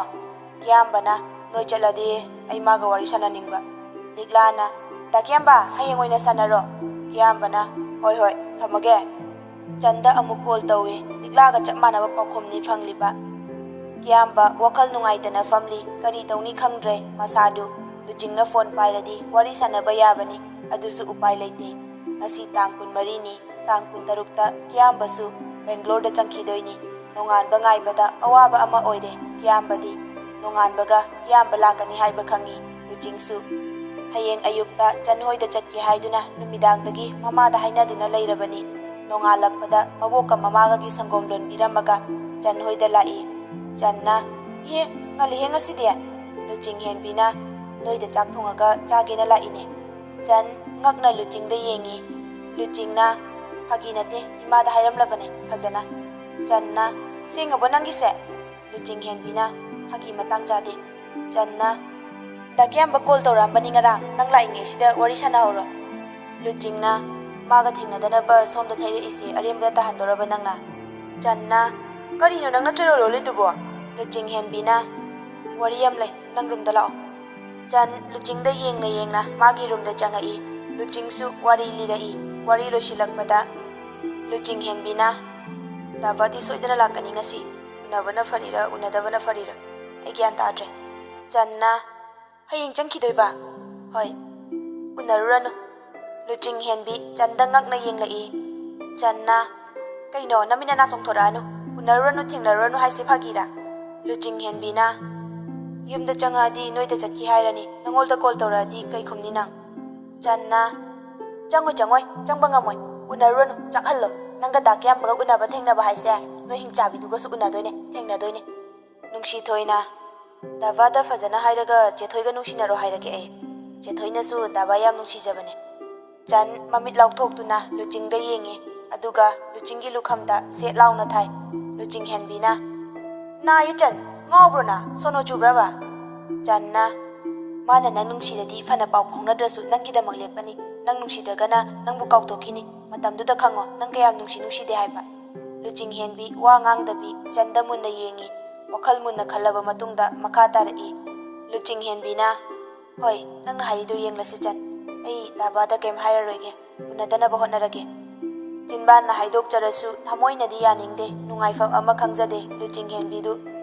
ꯀꯤꯌꯥꯝꯕꯅ, ꯅꯣꯏ ꯆꯠꯂꯗꯤ ꯑꯩ ꯃꯥꯒ ꯋꯥꯔꯤ ꯁꯥꯟꯅꯅꯤꯡꯕ꯫ ꯂꯤꯛꯂꯥꯅ, ꯗꯥ ꯀꯤꯌꯥꯝꯕ, ꯍꯌꯦꯡ ꯑꯣꯏꯅ ꯁꯥꯟꯅꯔꯣ꯫ ꯀꯤꯌꯥꯝꯕꯅ, ꯍꯣꯏ ꯍꯣꯏ, ꯊꯝꯃꯒꯦ꯫ ꯆꯟꯗ ꯑꯃꯨꯛ ꯀꯣꯜ ꯇꯧꯏ꯫ ꯂꯤꯛꯂꯥꯒ ꯆꯞ ꯃꯥꯟꯅꯕ ꯄꯥꯎꯈꯨꯝꯅꯤ ꯐꯪꯂꯤꯕ꯫ ꯀꯤꯌꯥꯝꯕ ꯋꯥꯈꯜ ꯅꯨꯡꯉꯥꯏꯇꯅ ꯐꯝꯂꯤ꯫ ꯀꯔꯤ ꯇꯧꯅꯤ ꯈꯪꯗ꯭ꯔꯦ ꯃꯁꯥꯗꯨ꯫ ꯂꯨꯆꯤꯡꯅ ꯐꯣꯟ ꯄꯥꯏꯔꯗꯤ ꯋꯥꯔꯤ ꯁꯥꯟꯅꯕ ꯌꯥꯕꯅꯤ, ꯑꯗꯨꯁꯨ ꯎꯄꯥꯏ ꯂꯩꯇꯦ꯫ ꯉꯁꯤ ꯇꯥꯡ ꯀꯨꯟꯃꯔꯤꯅꯤ꯫ ꯇꯥꯡ ꯀꯨꯟꯇꯔꯨꯛꯇ ꯀꯤꯌꯥꯝꯕꯁꯨ ꯕꯦꯡꯒ꯭ꯂꯣꯔꯗ ꯆꯪꯈꯤꯗꯣꯏꯅꯤ꯫ ꯅꯣꯡꯉꯥꯟꯕ ꯉꯥꯏꯕꯗ ꯑꯋꯥꯕ ꯑꯃ ꯑꯣꯏꯔꯦ ꯀꯤꯌꯥꯝꯕꯗꯤ꯫ ꯅꯣꯡꯉꯥꯟꯕꯒ ꯀꯤꯌꯥꯝꯕ ꯂꯥꯛꯀꯅꯤ ꯍꯥꯏꯕ ꯈꯪꯏ ꯂꯨꯆꯤꯡꯁꯨ꯫ ꯍꯌꯦꯡ ꯑꯌꯨꯛꯇ ꯆꯟ ꯍꯣꯏꯗ ꯆꯠꯀꯦ ꯍꯥꯏꯗꯨꯅ ꯅꯨꯃꯤꯗꯥꯡꯗꯒꯤ ꯃꯃꯥꯗ ꯍꯥꯏꯅꯗꯨꯅ ꯂꯩꯔꯕꯅꯤ꯫ ꯅꯣꯡꯉꯥꯜꯂꯛꯄꯗ ꯃꯕꯣꯛꯀ ꯃꯃꯥꯒꯒꯤ ꯁꯪꯒꯣꯝ ꯂꯣꯟꯕꯤꯔꯝꯃꯒ ꯆꯟ ꯍꯣꯏꯗ ꯂꯥꯛꯏ꯫ ꯆꯟꯅ, "ꯏꯍꯦ, ꯉꯜꯂꯤꯍꯦ ꯉꯁꯤꯗꯤ?" ꯂꯨꯆꯤꯡ ꯍꯦꯟꯕꯤꯅ, "ꯅꯣꯏꯗ ꯆꯥꯛ ꯊꯣꯡꯉꯒ ꯆꯥꯒꯦꯅ ꯂꯥꯛꯏꯅꯦ꯫" ꯆꯟ ꯉꯛꯅ ꯂꯨꯆꯤꯡꯗ ꯌꯦꯡꯉꯤ꯫ ꯂꯨꯆꯤꯡꯅ, "ꯐꯥꯒꯤ ꯅꯠꯇꯦ, ꯏꯃꯥꯗ ꯍꯥꯏꯔꯝꯂꯕꯅꯦ ꯐꯖꯅ꯫" ꯆꯟꯅ, "ꯁꯦꯡꯉꯕꯣ ꯅꯪꯒꯤꯁꯦ?" ꯂꯨꯆꯤꯡ ꯍꯦꯟꯕꯤꯅ, "ꯐꯥꯒꯤ ꯃꯇꯥꯡ ꯆꯥꯗꯦ꯫" ꯆꯟꯅ, "ꯗꯥ ꯀꯤꯌꯥꯝꯕ ꯀꯣꯜ ꯇꯧꯔꯛꯑꯝꯕꯅꯤ ꯉꯔꯥꯡ, ꯅꯪ ꯂꯥꯛꯏꯉꯩꯁꯤꯗ ꯋꯥꯔꯤ ꯁꯥꯟꯅꯍꯧꯔꯣ꯫" ꯂꯨꯆꯤꯡꯅ, "ꯃꯥꯒ ꯊꯦꯡꯅꯗꯅꯕ ꯁꯣꯝꯗ ꯊꯩꯔꯛꯏꯁꯦ ꯑꯔꯦꯝꯕꯗ ꯇꯥꯍꯟꯗꯣꯔꯕ ꯅꯪꯅ?" ꯆꯟꯅ, "ꯀꯔꯤꯅꯣ ꯅꯪꯅ ꯆꯣꯏꯔꯣꯜ ꯂꯣꯜꯂꯤꯗꯨꯕꯣ?" ꯂꯨꯆꯤꯡ ꯍꯦꯟꯕꯤꯅ, "ꯋꯥꯔꯤ ꯌꯥꯝ ꯂꯩ, ꯅꯪ ꯔꯨꯝꯗ ꯂꯥꯛꯑꯣ꯫" ꯆꯟ ꯂꯨꯆꯤꯡꯗ ꯌꯦꯡꯅ ꯌꯦꯡꯅ ꯃꯥꯒꯤ ꯔꯨꯝꯗ ꯆꯪꯉꯛꯏ꯫ ꯂꯨꯆꯤꯡꯁꯨ ꯋꯥꯔꯤ ꯂꯤꯔꯛꯏ꯫ ꯋꯥꯔꯤ ꯂꯣꯏꯁꯤꯜꯂꯛꯄꯗ ꯂꯨꯆꯤꯡ ꯍꯦꯟꯕꯤꯅ, "ꯗꯥꯕꯥꯗꯤ ꯁꯣꯏꯗꯅ ꯂꯥꯛꯀꯅꯤ ꯉꯁꯤ꯫ ꯎꯅꯕꯅ ꯐꯔꯤꯔ ꯎꯅꯗꯕꯅ ꯐꯔꯤꯔ ꯑꯩ ꯒ꯭ꯌꯥꯟ ꯇꯥꯗ꯭ꯔꯦ꯫" ꯆꯟꯅ, "ꯍꯌꯦꯡ ꯆꯪꯈꯤꯗꯣꯏꯕ?" "ꯍꯣꯏ꯫" "ꯎꯅꯔꯨꯔꯅꯨ꯫" ꯂꯨꯆꯤꯡ ꯍꯦꯟꯕꯤ ꯆꯟꯗ ꯉꯛꯅ ꯌꯦꯡꯂꯛꯏ꯫ ꯆꯟꯅ, "ꯀꯩꯅꯣ, ꯅꯃꯤꯠ ꯅꯅꯥ ꯆꯣꯡꯊꯣꯔꯛꯑꯅꯨ꯫ ꯎꯅꯔꯨꯔꯅꯨ, ꯊꯦꯡꯅꯔꯨꯔꯅꯨ ꯍꯥꯏꯁꯤ ꯐꯥꯒꯤꯔꯥ?" ꯂꯨꯆꯤꯡ ꯍꯦꯟꯕꯤꯅ, "ꯌꯨꯝꯗ ꯆꯪꯉꯛꯑꯗꯤ ꯅꯣꯏꯗ ꯆꯠꯈꯤ ꯍꯥꯏꯔꯅꯤ, ꯅꯉꯣꯜꯗ ꯀꯣꯜ ꯇꯧꯔꯛꯑꯗꯤ ꯀꯩ ꯈꯨꯝꯅꯤ ꯅꯪ?" ꯆꯟꯅ, "ꯆꯪꯉꯣꯏ, ꯆꯪꯉꯣꯏ, ꯆꯪꯕ ꯉꯝꯃꯣꯏ꯫ ꯎꯅꯔꯨꯔꯅꯨ, ꯆꯥꯛꯍꯜꯂꯣ꯫ ꯅꯪꯒ ꯗꯥ ꯀꯤꯌꯥꯝꯕꯒ ꯎꯅꯕ ꯊꯦꯡꯅꯕ ꯍꯥꯏꯁꯦ ꯅꯣꯏ ꯍꯤꯡꯆꯥꯕꯤꯗꯨꯒꯁꯨ ꯎꯅꯗꯣꯏꯅꯦ, ꯊꯦꯡꯅꯗꯣꯏꯅꯦ꯫" ꯅꯨꯡꯁꯤꯊꯣꯏꯅ, "ꯗꯥꯕꯥꯗ ꯐꯖꯅ ꯍꯥꯏꯔꯒ ꯆꯦꯊꯣꯏꯒ ꯅꯨꯡꯁꯤꯅꯔꯣ ꯍꯥꯏꯔꯒꯦ ꯑꯩ꯫ ꯆꯦꯊꯣꯏꯅꯁꯨ ꯗꯥꯕꯥ ꯌꯥꯝ ꯅꯨꯡꯁꯤꯖꯕꯅꯦ꯫" ꯆꯟ ꯃꯃꯤꯠ ꯂꯥꯎꯊꯣꯛꯇꯨꯅ ꯂꯨꯆꯤꯡꯗ ꯌꯦꯡꯉꯤ꯫ ꯑꯗꯨꯒ ꯂꯨꯆꯤꯡꯒꯤ ꯂꯨꯈꯝꯗ ꯁꯦꯠ ꯂꯥꯎꯅ ꯊꯥꯏ꯫ ꯂꯨꯆꯤꯡ ꯍꯦꯟꯕꯤꯅ, "ꯅꯥ ꯏꯆꯟ, ꯉꯥꯎꯕ꯭ꯔꯣ ꯅꯥ? ꯁꯣꯅꯣ ꯆꯨꯕ꯭ꯔꯕ?" ꯆꯟꯅ, "ꯃꯥꯅ ꯅꯪ ꯅꯨꯡꯁꯤꯔꯗꯤ ꯐꯅ ꯄꯥꯎ ꯐꯥꯎꯅꯗ꯭ꯔꯁꯨ ꯅꯪꯒꯤꯗꯃꯛ ꯂꯦꯞꯄꯅꯤ꯫ ꯅꯪ ꯅꯨꯡꯁꯤꯗ꯭ꯔꯒꯅ ꯅꯪꯕꯨ ꯀꯥꯎꯊꯣꯛꯈꯤꯅꯤ꯫ ꯃꯇꯝꯗꯨꯗ ꯈꯪꯉꯣ ꯅꯪ ꯀꯌꯥꯝ ꯅꯨꯡꯁꯤ ꯅꯨꯡꯁꯤꯗꯦ ꯍꯥꯏꯕ꯫" ꯂꯨꯆꯤꯡ ꯍꯦꯟꯕꯤ ꯋꯥ ꯉꯥꯡꯗꯕꯤ ꯆꯟꯗ ꯃꯨꯟꯅ ꯌꯦꯡꯉꯤ꯫ ꯋꯥꯈꯜ ꯃꯨꯟꯅ ꯈꯜꯂꯕ ꯃꯇꯨꯡꯗ ꯃꯈꯥ ꯇꯥꯔꯛꯏ꯫ ꯂꯨꯆꯤꯡ ꯍꯦꯟꯕꯤꯅ, "ꯍꯣꯏ, ꯅꯪꯅ ꯍꯥꯏꯔꯤꯗꯣ ꯌꯦꯡꯂꯁꯤ ꯆꯟ꯫ ꯑꯩ ꯗꯥꯕꯥꯗ ꯀꯩꯝ ꯍꯥꯏꯔꯔꯣꯏꯒꯦ꯫ ꯎꯅꯗꯅꯕ ꯍꯣꯠꯅꯔꯒꯦ꯫" ꯆꯤꯟꯕꯥꯟꯅ ꯍꯥꯏꯗꯣꯛꯆꯔꯁꯨ ꯊꯃꯣꯏꯅꯗꯤ ꯌꯥꯅꯤꯡꯗꯦ꯫ ꯅꯨꯡꯉꯥꯏꯐꯝ ꯑꯃ ꯈꯪꯖꯗꯦ ꯂꯨꯆꯤꯡ ꯍꯦꯟꯕꯤꯗꯨ꯫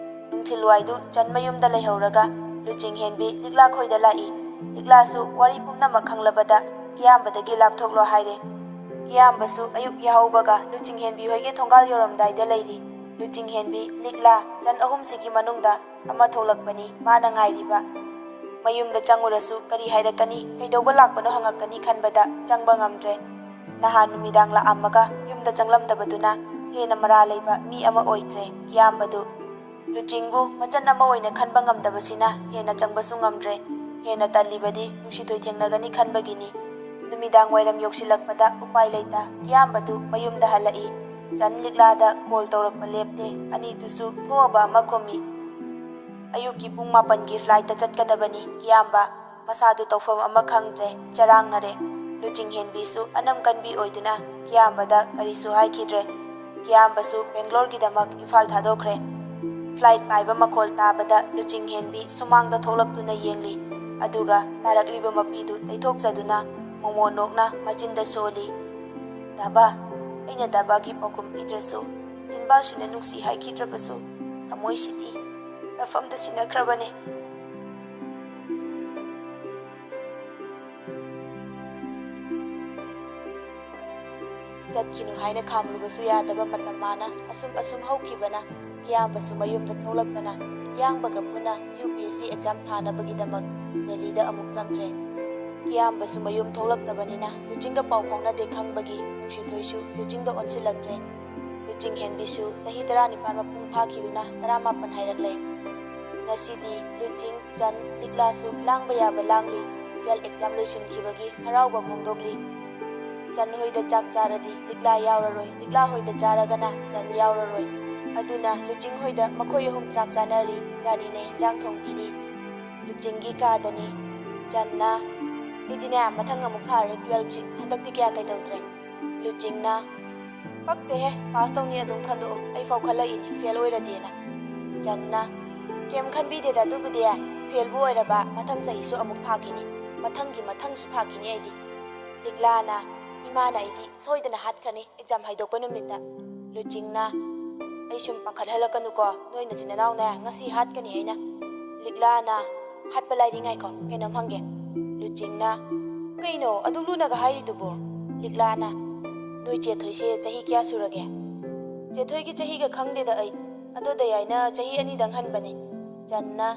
ꯅꯨꯡꯊꯤꯜꯋꯥꯏꯗꯨ ꯆꯟ ꯃꯌꯨꯝꯗ ꯂꯩꯍꯧꯔꯒ ꯂꯨꯆꯤꯡ ꯍꯦꯟꯕꯤ ꯂꯤꯛꯂꯥ ꯈꯣꯏꯗ ꯂꯥꯛꯏ꯫ ꯂꯤꯛꯂꯥꯁꯨ ꯋꯥꯔꯤ ꯄꯨꯝꯅꯃꯛ ꯈꯪꯂꯕꯗ ꯀꯤꯌꯥꯝꯕꯗꯒꯤ ꯂꯥꯞꯊꯣꯛꯂꯣ ꯍꯥꯏꯔꯦ꯫ ꯀꯤꯌꯥꯝꯕꯁꯨ ꯑꯌꯨꯛ ꯌꯥꯍꯧꯕꯒ ꯂꯨꯆꯤꯡ ꯍꯦꯟꯕꯤ ꯍꯣꯏꯒꯤ ꯊꯣꯡꯒꯥꯜ ꯌꯧꯔꯝꯗꯥꯏꯗ ꯂꯩꯔꯤ꯫ ꯂꯨꯆꯤꯡ ꯍꯦꯟꯕꯤ, ꯂꯤꯛꯂꯥ, ꯆꯟ ꯑꯍꯨꯝꯁꯤꯒꯤ ꯃꯅꯨꯡꯗ ꯑꯃ ꯊꯣꯛꯂꯛꯄꯅꯤ ꯃꯥꯅ ꯉꯥꯏꯔꯤꯕ꯫ ꯃꯌꯨꯝꯗ ꯆꯪꯉꯨꯔꯁꯨ ꯀꯔꯤ ꯍꯥꯏꯔꯛꯀꯅꯤ, ꯀꯩꯗꯧꯕ ꯂꯥꯛꯄꯅꯣ ꯍꯪꯉꯛꯀꯅꯤ ꯈꯟꯕꯗ ꯆꯪꯕ ꯉꯝꯗ꯭ꯔꯦ꯫ ꯅꯍꯥꯟ ꯅꯨꯃꯤꯗꯥꯡ ꯂꯥꯛꯑꯝꯃꯒ ꯌꯨꯝꯗ ꯆꯪꯂꯝꯗꯕꯗꯨꯅ ꯍꯦꯟꯅ ꯃꯔꯥ ꯂꯩꯕ ꯃꯤ ꯑꯃ ꯑꯣꯏꯈ꯭ꯔꯦ ꯀꯤꯌꯥꯝꯕꯗꯨ꯫ ꯂꯨꯆꯤꯡꯕꯨ ꯃꯆꯟ ꯑꯃ ꯑꯣꯏꯅ ꯈꯟꯕ ꯉꯝꯗꯕꯁꯤꯅ ꯍꯦꯟꯅ ꯆꯪꯕꯁꯨ ꯉꯝꯗ꯭ꯔꯦ꯫ ꯍꯦꯟꯅ ꯇꯜꯂꯤꯕꯗꯤ ꯅꯨꯡꯁꯤꯊꯣꯏ ꯊꯦꯡꯅꯒꯅꯤ ꯈꯟꯕꯒꯤꯅꯤ꯫ ꯅꯨꯃꯤꯗꯥꯡ ꯋꯥꯏꯔꯝ ꯌꯧꯁꯤꯜꯂꯛꯄꯗ ꯎꯄꯥꯏ ꯂꯩꯇ ꯀꯤꯌꯥꯝꯕꯗꯨ ꯃꯌꯨꯝꯗ ꯍꯜꯂꯛꯏ꯫ ꯆꯟ ꯂꯤꯛꯂꯥꯗ ꯀꯣꯜ ꯇꯧꯔꯛꯄ ꯂꯦꯞꯇꯦ꯫ ꯑꯅꯤꯗꯨꯁꯨ ꯊꯣꯛꯑꯕ ꯑꯃ ꯈꯨꯝꯃꯤ꯫ ꯑꯌꯨꯛꯀꯤ ꯄꯨꯡ ꯃꯥꯄꯟꯒꯤ ꯐ꯭ꯂꯥꯏꯠꯇ ꯆꯠꯀꯗꯕꯅꯤ ꯀꯤꯌꯥꯝꯕ꯫ ꯃꯁꯥꯗꯨ ꯇꯧꯐꯝ ꯑꯃ ꯈꯪꯗ꯭ꯔꯦ, ꯆꯔꯥꯡꯅꯔꯦ꯫ ꯂꯨꯆꯤꯡ ꯍꯦꯟꯕꯤꯁꯨ ꯑꯅꯝ ꯀꯟꯕꯤ ꯑꯣꯏꯗꯨꯅ ꯀꯤꯌꯥꯝꯕꯗ ꯀꯔꯤꯁꯨ ꯍꯥꯏꯈꯤꯗ꯭ꯔꯦ꯫ ꯀꯤꯌꯥꯝꯕꯁꯨ ꯕꯦꯡꯒ꯭ꯂꯣꯔꯒꯤꯗꯃꯛ ꯏꯝꯐꯥꯜ ꯊꯥꯗꯣꯛꯈ꯭ꯔꯦ꯫ ꯐ꯭ꯂꯥꯏꯠ ꯄꯥꯏꯕ ꯃꯈꯣꯜ ꯇꯥꯕꯗ ꯂꯨꯆꯤꯡ ꯍꯦꯟꯕꯤ ꯁꯨꯃꯥꯡꯗ ꯊꯣꯛꯂꯛꯇꯨꯅ ꯌꯦꯡꯂꯤ꯫ ꯑꯗꯨꯒ ꯇꯥꯔꯛꯂꯤꯕ ꯃꯄꯤꯗꯨ ꯇꯩꯊꯣꯛꯆꯗꯨꯅ ꯃꯣꯃꯣ ꯅꯣꯛꯅ ꯃꯆꯤꯟꯗ ꯁꯣꯜꯂꯤ꯫ "ꯗꯥꯕꯥ, ꯑꯩꯅ ꯗꯥꯕꯥꯒꯤ ꯄꯥꯎꯈꯨꯝ ꯄꯤꯗ꯭ꯔꯁꯨ, ꯆꯤꯟꯕꯥꯜꯁꯤꯅ ꯅꯨꯡꯁꯤ ꯍꯥꯏꯈꯤꯗ꯭ꯔꯕꯁꯨ, ꯊꯃꯣꯏꯁꯤꯗꯤ ꯅꯐꯝꯗ ꯁꯤꯟꯅꯈ꯭ꯔꯕꯅꯦ꯫" ꯆꯠꯈꯤꯅꯨ ꯍꯥꯏꯅ ꯈꯥꯝꯂꯨꯕꯁꯨ ꯌꯥꯗꯕ ꯃꯇꯝ ꯃꯥꯅ ꯑꯁꯨꯝ ꯑꯁꯨꯝ ꯍꯧꯈꯤꯕꯅ ꯀꯤꯌꯥꯝꯕꯁꯨ ꯃꯌꯨꯝꯗ ꯊꯣꯛꯂꯛꯇꯅ ꯀꯤꯌꯥꯝꯕꯒ ꯄꯨꯟꯅ U P S C exam ꯊꯥꯅꯕꯒꯤꯗꯃꯛ ꯗꯦꯜꯂꯤꯗ ꯑꯃꯨꯛ ꯆꯪꯈ꯭ꯔꯦ꯫ ꯀꯤꯌꯥꯝꯕꯁꯨ ꯃꯌꯨꯝ ꯊꯣꯛꯂꯛꯇꯕꯅꯤꯅ ꯂꯨꯆꯤꯡꯒ ꯄꯥꯎ ꯐꯥꯎꯅꯗꯦ ꯈꯪꯕꯒꯤ ꯅꯨꯡꯁꯤꯊꯣꯏꯁꯨ ꯂꯨꯆꯤꯡꯗ ꯑꯣꯟꯁꯤꯜꯂꯛꯇ꯭ꯔꯦ꯫ ꯂꯨꯆꯤꯡ ꯍꯦꯟꯕꯤꯁꯨ ꯆꯍꯤ ꯇꯔꯥꯅꯤꯄꯥꯟ ꯃꯄꯨꯡ ꯐꯥꯈꯤꯗꯨꯅ ꯇꯔꯥꯃꯥꯄꯟ ꯍꯥꯏꯔꯛꯂꯦ꯫ ꯉꯁꯤꯗꯤ ꯂꯨꯆꯤꯡ, ꯆꯟ, ꯂꯤꯛꯂꯥꯁꯨ ꯂꯥꯡꯕ ꯌꯥꯕ ꯂꯥꯡꯂꯤ꯫ ꯇꯨꯋꯦꯜꯐ ꯑꯦꯛꯖꯥꯝ ꯂꯣꯏꯁꯤꯟꯈꯤꯕꯒꯤ ꯍꯔꯥꯎꯕ ꯐꯣꯡꯗꯣꯛꯂꯤ꯫ ꯆꯟ ꯍꯣꯏꯗ ꯆꯥꯛ ꯆꯥꯔꯗꯤ ꯂꯤꯛꯂꯥ ꯌꯥꯎꯔꯔꯣꯏ, ꯂꯤꯛꯂꯥ ꯍꯣꯏꯗ ꯆꯥꯔꯒꯅ ꯆꯟ ꯌꯥꯎꯔꯔꯣꯏ꯫ ꯑꯗꯨꯅ ꯂꯨꯆꯤꯡ ꯍꯣꯏꯗ ꯃꯈꯣꯏ ꯑꯍꯨꯝ ꯆꯥꯛ ꯆꯥꯅꯔꯤ꯫ ꯔꯥꯅꯤꯅ ꯍꯦꯟꯖꯥꯡ ꯊꯣꯡꯕꯤꯔꯤ꯫ ꯂꯨꯆꯤꯡꯒꯤ ꯀꯥꯗꯅꯤ꯫ ꯆꯟꯅ, "ꯑꯩꯗꯤꯅꯦ ꯃꯊꯪ ꯑꯃꯨꯛ ꯊꯥꯔꯦ ꯇꯨꯋꯦꯜꯐꯁꯤ, ꯍꯟꯗꯛꯇꯤ ꯀꯌꯥ ꯀꯩꯗꯧꯗ꯭ꯔꯦ꯫" ꯂꯨꯆꯤꯡꯅ, "ꯄꯛꯇꯦꯍꯦ, ꯄꯥꯁ ꯇꯧꯅꯤ ꯑꯗꯨꯝ ꯈꯟꯗꯣꯛꯎ, ꯑꯩꯐꯥꯎ ꯈꯜꯂꯛꯏꯅꯤ ꯐꯦꯜ ꯑꯣꯏꯔꯗꯤꯅ"꯫ ꯆꯟꯅ, "ꯀꯩꯝ ꯈꯟꯕꯤꯗꯦꯗ, ꯑꯗꯨꯕꯨꯗꯤ ꯐꯦꯜꯕꯨ ꯑꯣꯏꯔꯕ ꯃꯊꯪ ꯆꯍꯤꯁꯨ ꯑꯃꯨꯛ ꯊꯥꯈꯤꯅꯤ, ꯃꯊꯪꯒꯤ ꯃꯊꯪꯁꯨ ꯊꯥꯈꯤꯅꯤ ꯑꯩꯗꯤ"꯫ ꯂꯤꯛꯂꯥꯅ, "ꯏꯃꯥꯅ ꯑꯩꯗꯤ ꯁꯣꯏꯗꯅ ꯍꯥꯠꯈ꯭ꯔꯅꯤ ꯑꯦꯛꯖꯥꯝ ꯍꯥꯏꯗꯣꯛꯄ ꯅꯨꯃꯤꯠꯇ"꯫ ꯂꯨꯆꯤꯡꯅ, "ꯑꯩ ꯁꯨꯝ ꯄꯥꯈꯠꯍꯜꯂꯛꯀꯅꯨꯀꯣ, ꯅꯣꯏ ꯅꯆꯤꯟ ꯅꯅꯥꯎꯅꯦ ꯉꯁꯤ ꯍꯥꯠꯀꯅꯤ ꯑꯩꯅ"꯫ ꯂꯤꯛꯂꯥꯅ, "ꯍꯥꯠꯄ ꯂꯥꯏꯔꯤ, ꯉꯥꯏꯈꯣ, ꯀꯩꯅꯣꯝ ꯍꯪꯒꯦ"꯫ ꯂꯨꯆꯤꯡꯅ, "ꯀꯩꯅꯣ ꯑꯗꯨꯛ ꯂꯨꯅꯒ ꯍꯥꯏꯔꯤꯗꯨꯕꯣ?" ꯂꯤꯛꯂꯥꯅ, "ꯅꯣꯏ ꯆꯦꯊꯣꯏꯁꯦ ꯆꯍꯤ ꯀꯌꯥ ꯁꯨꯔꯒꯦ?" "ꯆꯦꯊꯣꯏꯒꯤ ꯆꯍꯤꯒ ꯈꯪꯗꯦꯗ ꯑꯩ, ꯑꯗꯣ ꯗꯌꯥꯏꯅ ꯆꯍꯤ ꯑꯅꯤꯗꯪ ꯍꯟꯕꯅꯦ"꯫ ꯆꯟꯅ,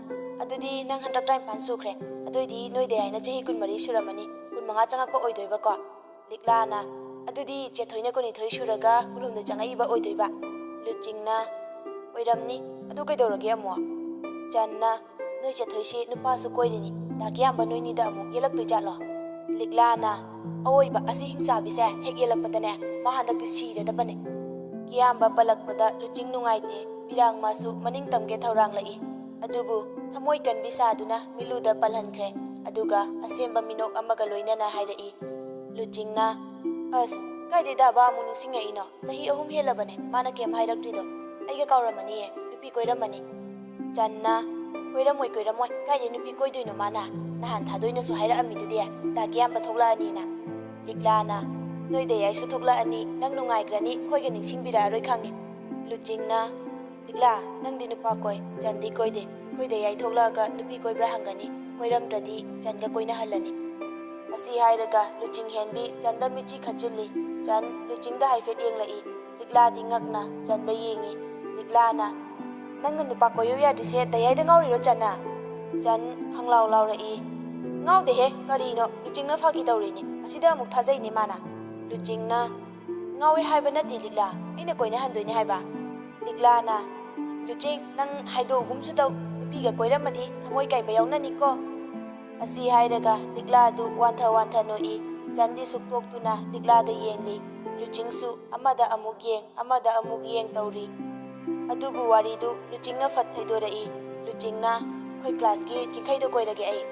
"ꯑꯗꯨꯗꯤ ꯅꯪ ꯍꯟꯗꯛ ꯇꯔꯥꯅꯤꯄꯥꯟ ꯁꯨꯈ꯭ꯔꯦ, ꯑꯗꯨꯏꯗꯤ ꯅꯣꯏ ꯗꯌꯥꯏꯅ ꯆꯍꯤ ꯀꯨꯟꯃꯔꯤ ꯁꯨꯔꯝꯃꯅꯤ, ꯀꯨꯟꯃꯉꯥ ꯆꯪꯉꯛꯄ ꯑꯣꯏꯗꯣꯏꯕꯀꯣ"꯫ ꯂꯤꯛꯂꯥꯅ, "ꯑꯗꯨꯗꯤ ꯆꯦꯊꯣꯏꯅ ꯀꯨꯟꯅꯤꯊꯣꯏ ꯁꯨꯔꯒ ꯀꯨꯟꯍꯨꯝꯗꯣꯏ ꯆꯪꯉꯛꯏꯕ ꯑꯣꯏꯗꯣꯏꯕ"꯫ ꯂꯨꯆꯤꯡꯅ, "ꯑꯣꯏꯔꯝꯅꯤ, ꯑꯗꯨ ꯀꯩꯗꯧꯔꯒꯦ ꯑꯃꯨꯛ?" ꯆꯟꯅ, "ꯅꯣꯏ ꯆꯦꯊꯣꯏꯁꯤ ꯅꯨꯄꯥꯁꯨ ꯀꯣꯏꯔꯤꯅꯤ, ꯗꯥ ꯀꯤꯌꯥꯝꯕ ꯅꯣꯏꯅꯤꯗ ꯑꯃꯨꯛ ꯌꯦꯜꯂꯛꯇꯣꯏ ꯖꯥꯠꯂꯣ?" ꯂꯤꯛꯂꯥꯅ, "ꯑꯑꯣꯏꯕ ꯑꯁꯤ ꯍꯤꯡꯆꯥꯕꯤꯁꯦ ꯍꯦꯛ ꯌꯦꯜꯂꯛꯄꯗꯅꯦ, ꯃꯥ ꯍꯟꯗꯛꯇꯤ ꯁꯤꯔꯗꯕꯅꯦ"꯫ ꯀꯤꯌꯥꯝꯕ ꯄꯜꯂꯛꯄꯗ ꯂꯨꯆꯤꯡ ꯅꯨꯡꯉꯥꯏꯇꯦ, ꯄꯤꯔꯥꯡ ꯃꯥꯁꯨ ꯃꯅꯤꯡ ꯇꯝꯒꯦ ꯊꯧꯔꯥꯡꯂꯛꯏ꯫ ꯑꯗꯨꯕꯨ ꯊꯃꯣꯏ ꯀꯟꯕꯤ ꯁꯥꯗꯨꯅ ꯃꯤꯂꯨꯗ ꯄꯜꯍꯟꯈ꯭ꯔꯦ, ꯑꯗꯨꯒ ꯑꯁꯦꯝꯕ ꯃꯤꯅꯣꯛ ꯑꯃꯒ ꯂꯣꯏꯅꯅ ꯍꯥꯏꯔꯛꯏ꯫ ꯂꯨꯆꯤꯡꯅ, "ꯑꯁ, ꯀꯥꯏꯗꯩ ꯗꯥꯕ ꯑꯃꯨꯛ ꯅꯤꯡꯁꯤꯡꯉꯛꯏꯅꯣ? ꯆꯍꯤ ꯑꯍꯨꯝ ꯍꯦꯜꯂꯕꯅꯦ ꯃꯥꯅ ꯀꯩꯝ ꯍꯥꯏꯔꯛꯇ꯭ꯔꯤꯗꯣ꯫ ꯑꯩꯒ ꯀꯥꯎꯔꯝꯃꯅꯤꯌꯦ, ꯅꯨꯄꯤ ꯀꯣꯏꯔꯝꯃꯅꯤ"꯫ ꯆꯟꯅ, "ꯀꯣꯏꯔꯝꯃꯣꯏ, ꯀꯣꯏꯔꯝꯃꯣꯏ, ꯀꯥꯏꯗꯩ ꯅꯨꯄꯤ ꯀꯣꯏꯗꯣꯏꯅꯣ ꯃꯥꯅ? ꯅꯍꯥꯟ ꯊꯥꯗꯣꯏꯅꯁꯨ ꯍꯥꯏꯔꯛꯑꯝꯃꯤꯗꯨꯗꯤ, ꯗꯥ ꯀꯤꯌꯥꯝꯕ ꯊꯣꯛꯂꯛꯑꯅꯤꯅ"꯫ ꯂꯤꯛꯂꯥꯅ, "ꯅꯣꯏ ꯗꯌꯥꯏꯁꯨ ꯊꯣꯛꯂꯛꯑꯅꯤ, ꯅꯪ ꯅꯨꯡꯉꯥꯏꯈ꯭ꯔꯅꯤ, ꯑꯩꯈꯣꯏꯒ ꯅꯤꯡꯁꯤꯡꯕꯤꯔꯛꯑꯔꯣꯏ ꯈꯪꯉꯤ"꯫ ꯂꯨꯆꯤꯡꯅ, "ꯂꯤꯛꯂꯥ, ꯅꯪꯗꯤ ꯅꯨꯄꯥ ꯀꯣꯏ, ꯆꯟꯗꯤ ꯀꯣꯏꯗꯦ, ꯑꯩꯈꯣꯏ ꯗꯌꯥꯏ ꯊꯣꯛꯂꯛꯑꯒ ꯅꯨꯄꯤ ꯀꯣꯏꯕ꯭ꯔꯥ ꯍꯪꯒꯅꯤ, ꯀꯣꯏꯔꯝꯗ꯭ꯔꯗꯤ ꯆꯟꯒ ꯀꯣꯏꯅꯍꯜꯂꯅꯤ"꯫ ꯑꯁꯤ ꯍꯥꯏꯔꯒ ꯂꯨꯆꯤꯡ ꯍꯦꯟꯕꯤ ꯆꯟꯗ ꯃꯤꯠꯆꯤ ꯈꯠꯆꯤꯜꯂꯤ꯫ ꯆꯟ ꯂꯨꯆꯤꯡꯗ ꯍꯥꯏꯐꯦꯠ ꯌꯦꯡꯂꯛꯏ꯫ ꯂꯤꯛꯂꯥꯗꯤ ꯉꯛꯅ ꯆꯟꯗ ꯌꯦꯡꯉꯤ꯫ ꯂꯤꯛꯂꯥꯅ, "ꯅꯪꯅ ꯅꯨꯄꯥ ꯀꯣꯏꯌꯨ ꯌꯥꯗ꯭ꯔꯤꯁꯦ ꯗꯌꯥꯏꯗ ꯉꯥꯎꯔꯤꯔꯣ ꯆꯟꯅ?" ꯆꯟ ꯈꯪꯂꯥꯎ ꯂꯥꯎꯔꯛꯏ꯫ "ꯉꯥꯎꯗꯦꯍꯦ, ꯀꯔꯤꯅꯣ? ꯂꯨꯆꯤꯡꯅ ꯐꯥꯒꯤ ꯇꯧꯔꯤꯅꯤ꯫ ꯑꯁꯤꯗ ꯑꯃꯨꯛ ꯊꯥꯖꯩꯅꯦ ꯃꯥꯅ"꯫ ꯂꯨꯆꯤꯡꯅ, "ꯉꯥꯎꯋꯦ ꯍꯥꯏꯕ ꯅꯠꯇꯦ ꯂꯤꯛꯂꯥ, ꯑꯩꯅ ꯀꯣꯏꯅꯍꯟꯗꯣꯏꯅꯦ ꯍꯥꯏꯕ"꯫ ꯂꯤꯛꯂꯥꯅ, "ꯂꯨꯆꯤꯡ, ꯅꯪ ꯍꯥꯏꯗꯣꯛꯑꯒꯨꯝꯁꯨ ꯇꯧ, ꯅꯨꯄꯤꯒ ꯀꯣꯏꯔꯝꯃꯗꯤ ꯊꯃꯣꯏ ꯀꯥꯏꯕ ꯌꯥꯎꯅꯅꯤꯀꯣ"꯫ ꯑꯁꯤ ꯍꯥꯏꯔꯒ ꯂꯤꯛꯂꯥꯗꯨ ꯋꯥꯟꯊ ꯋꯥꯟꯊ ꯅꯣꯛꯏ꯫ ꯆꯟꯗꯤ ꯁꯨꯛꯇꯣꯛꯇꯨꯅ ꯂꯤꯛꯂꯥꯗ ꯌꯦꯡꯂꯤ꯫ ꯂꯨꯆꯤꯡꯁꯨ ꯑꯃꯗ ꯑꯃꯨꯛ ꯌꯦꯡ, ꯑꯃꯗ ꯑꯃꯨꯛ ꯌꯦꯡ ꯇꯧꯔꯤ꯫ ꯑꯗꯨꯕꯨ ꯋꯥꯔꯤꯗꯨ ꯂꯨꯆꯤꯡꯅ ꯐꯠ ꯊꯩꯗꯣꯔꯛꯏ꯫ ꯂꯨꯆꯤꯡꯅ, "ꯑꯩꯈꯣꯏ ꯀ꯭ꯂꯥꯁꯀꯤ ꯆꯤꯡꯈꯩꯗꯣ ꯀꯣꯏꯔꯒꯦ ꯑꯩ"꯫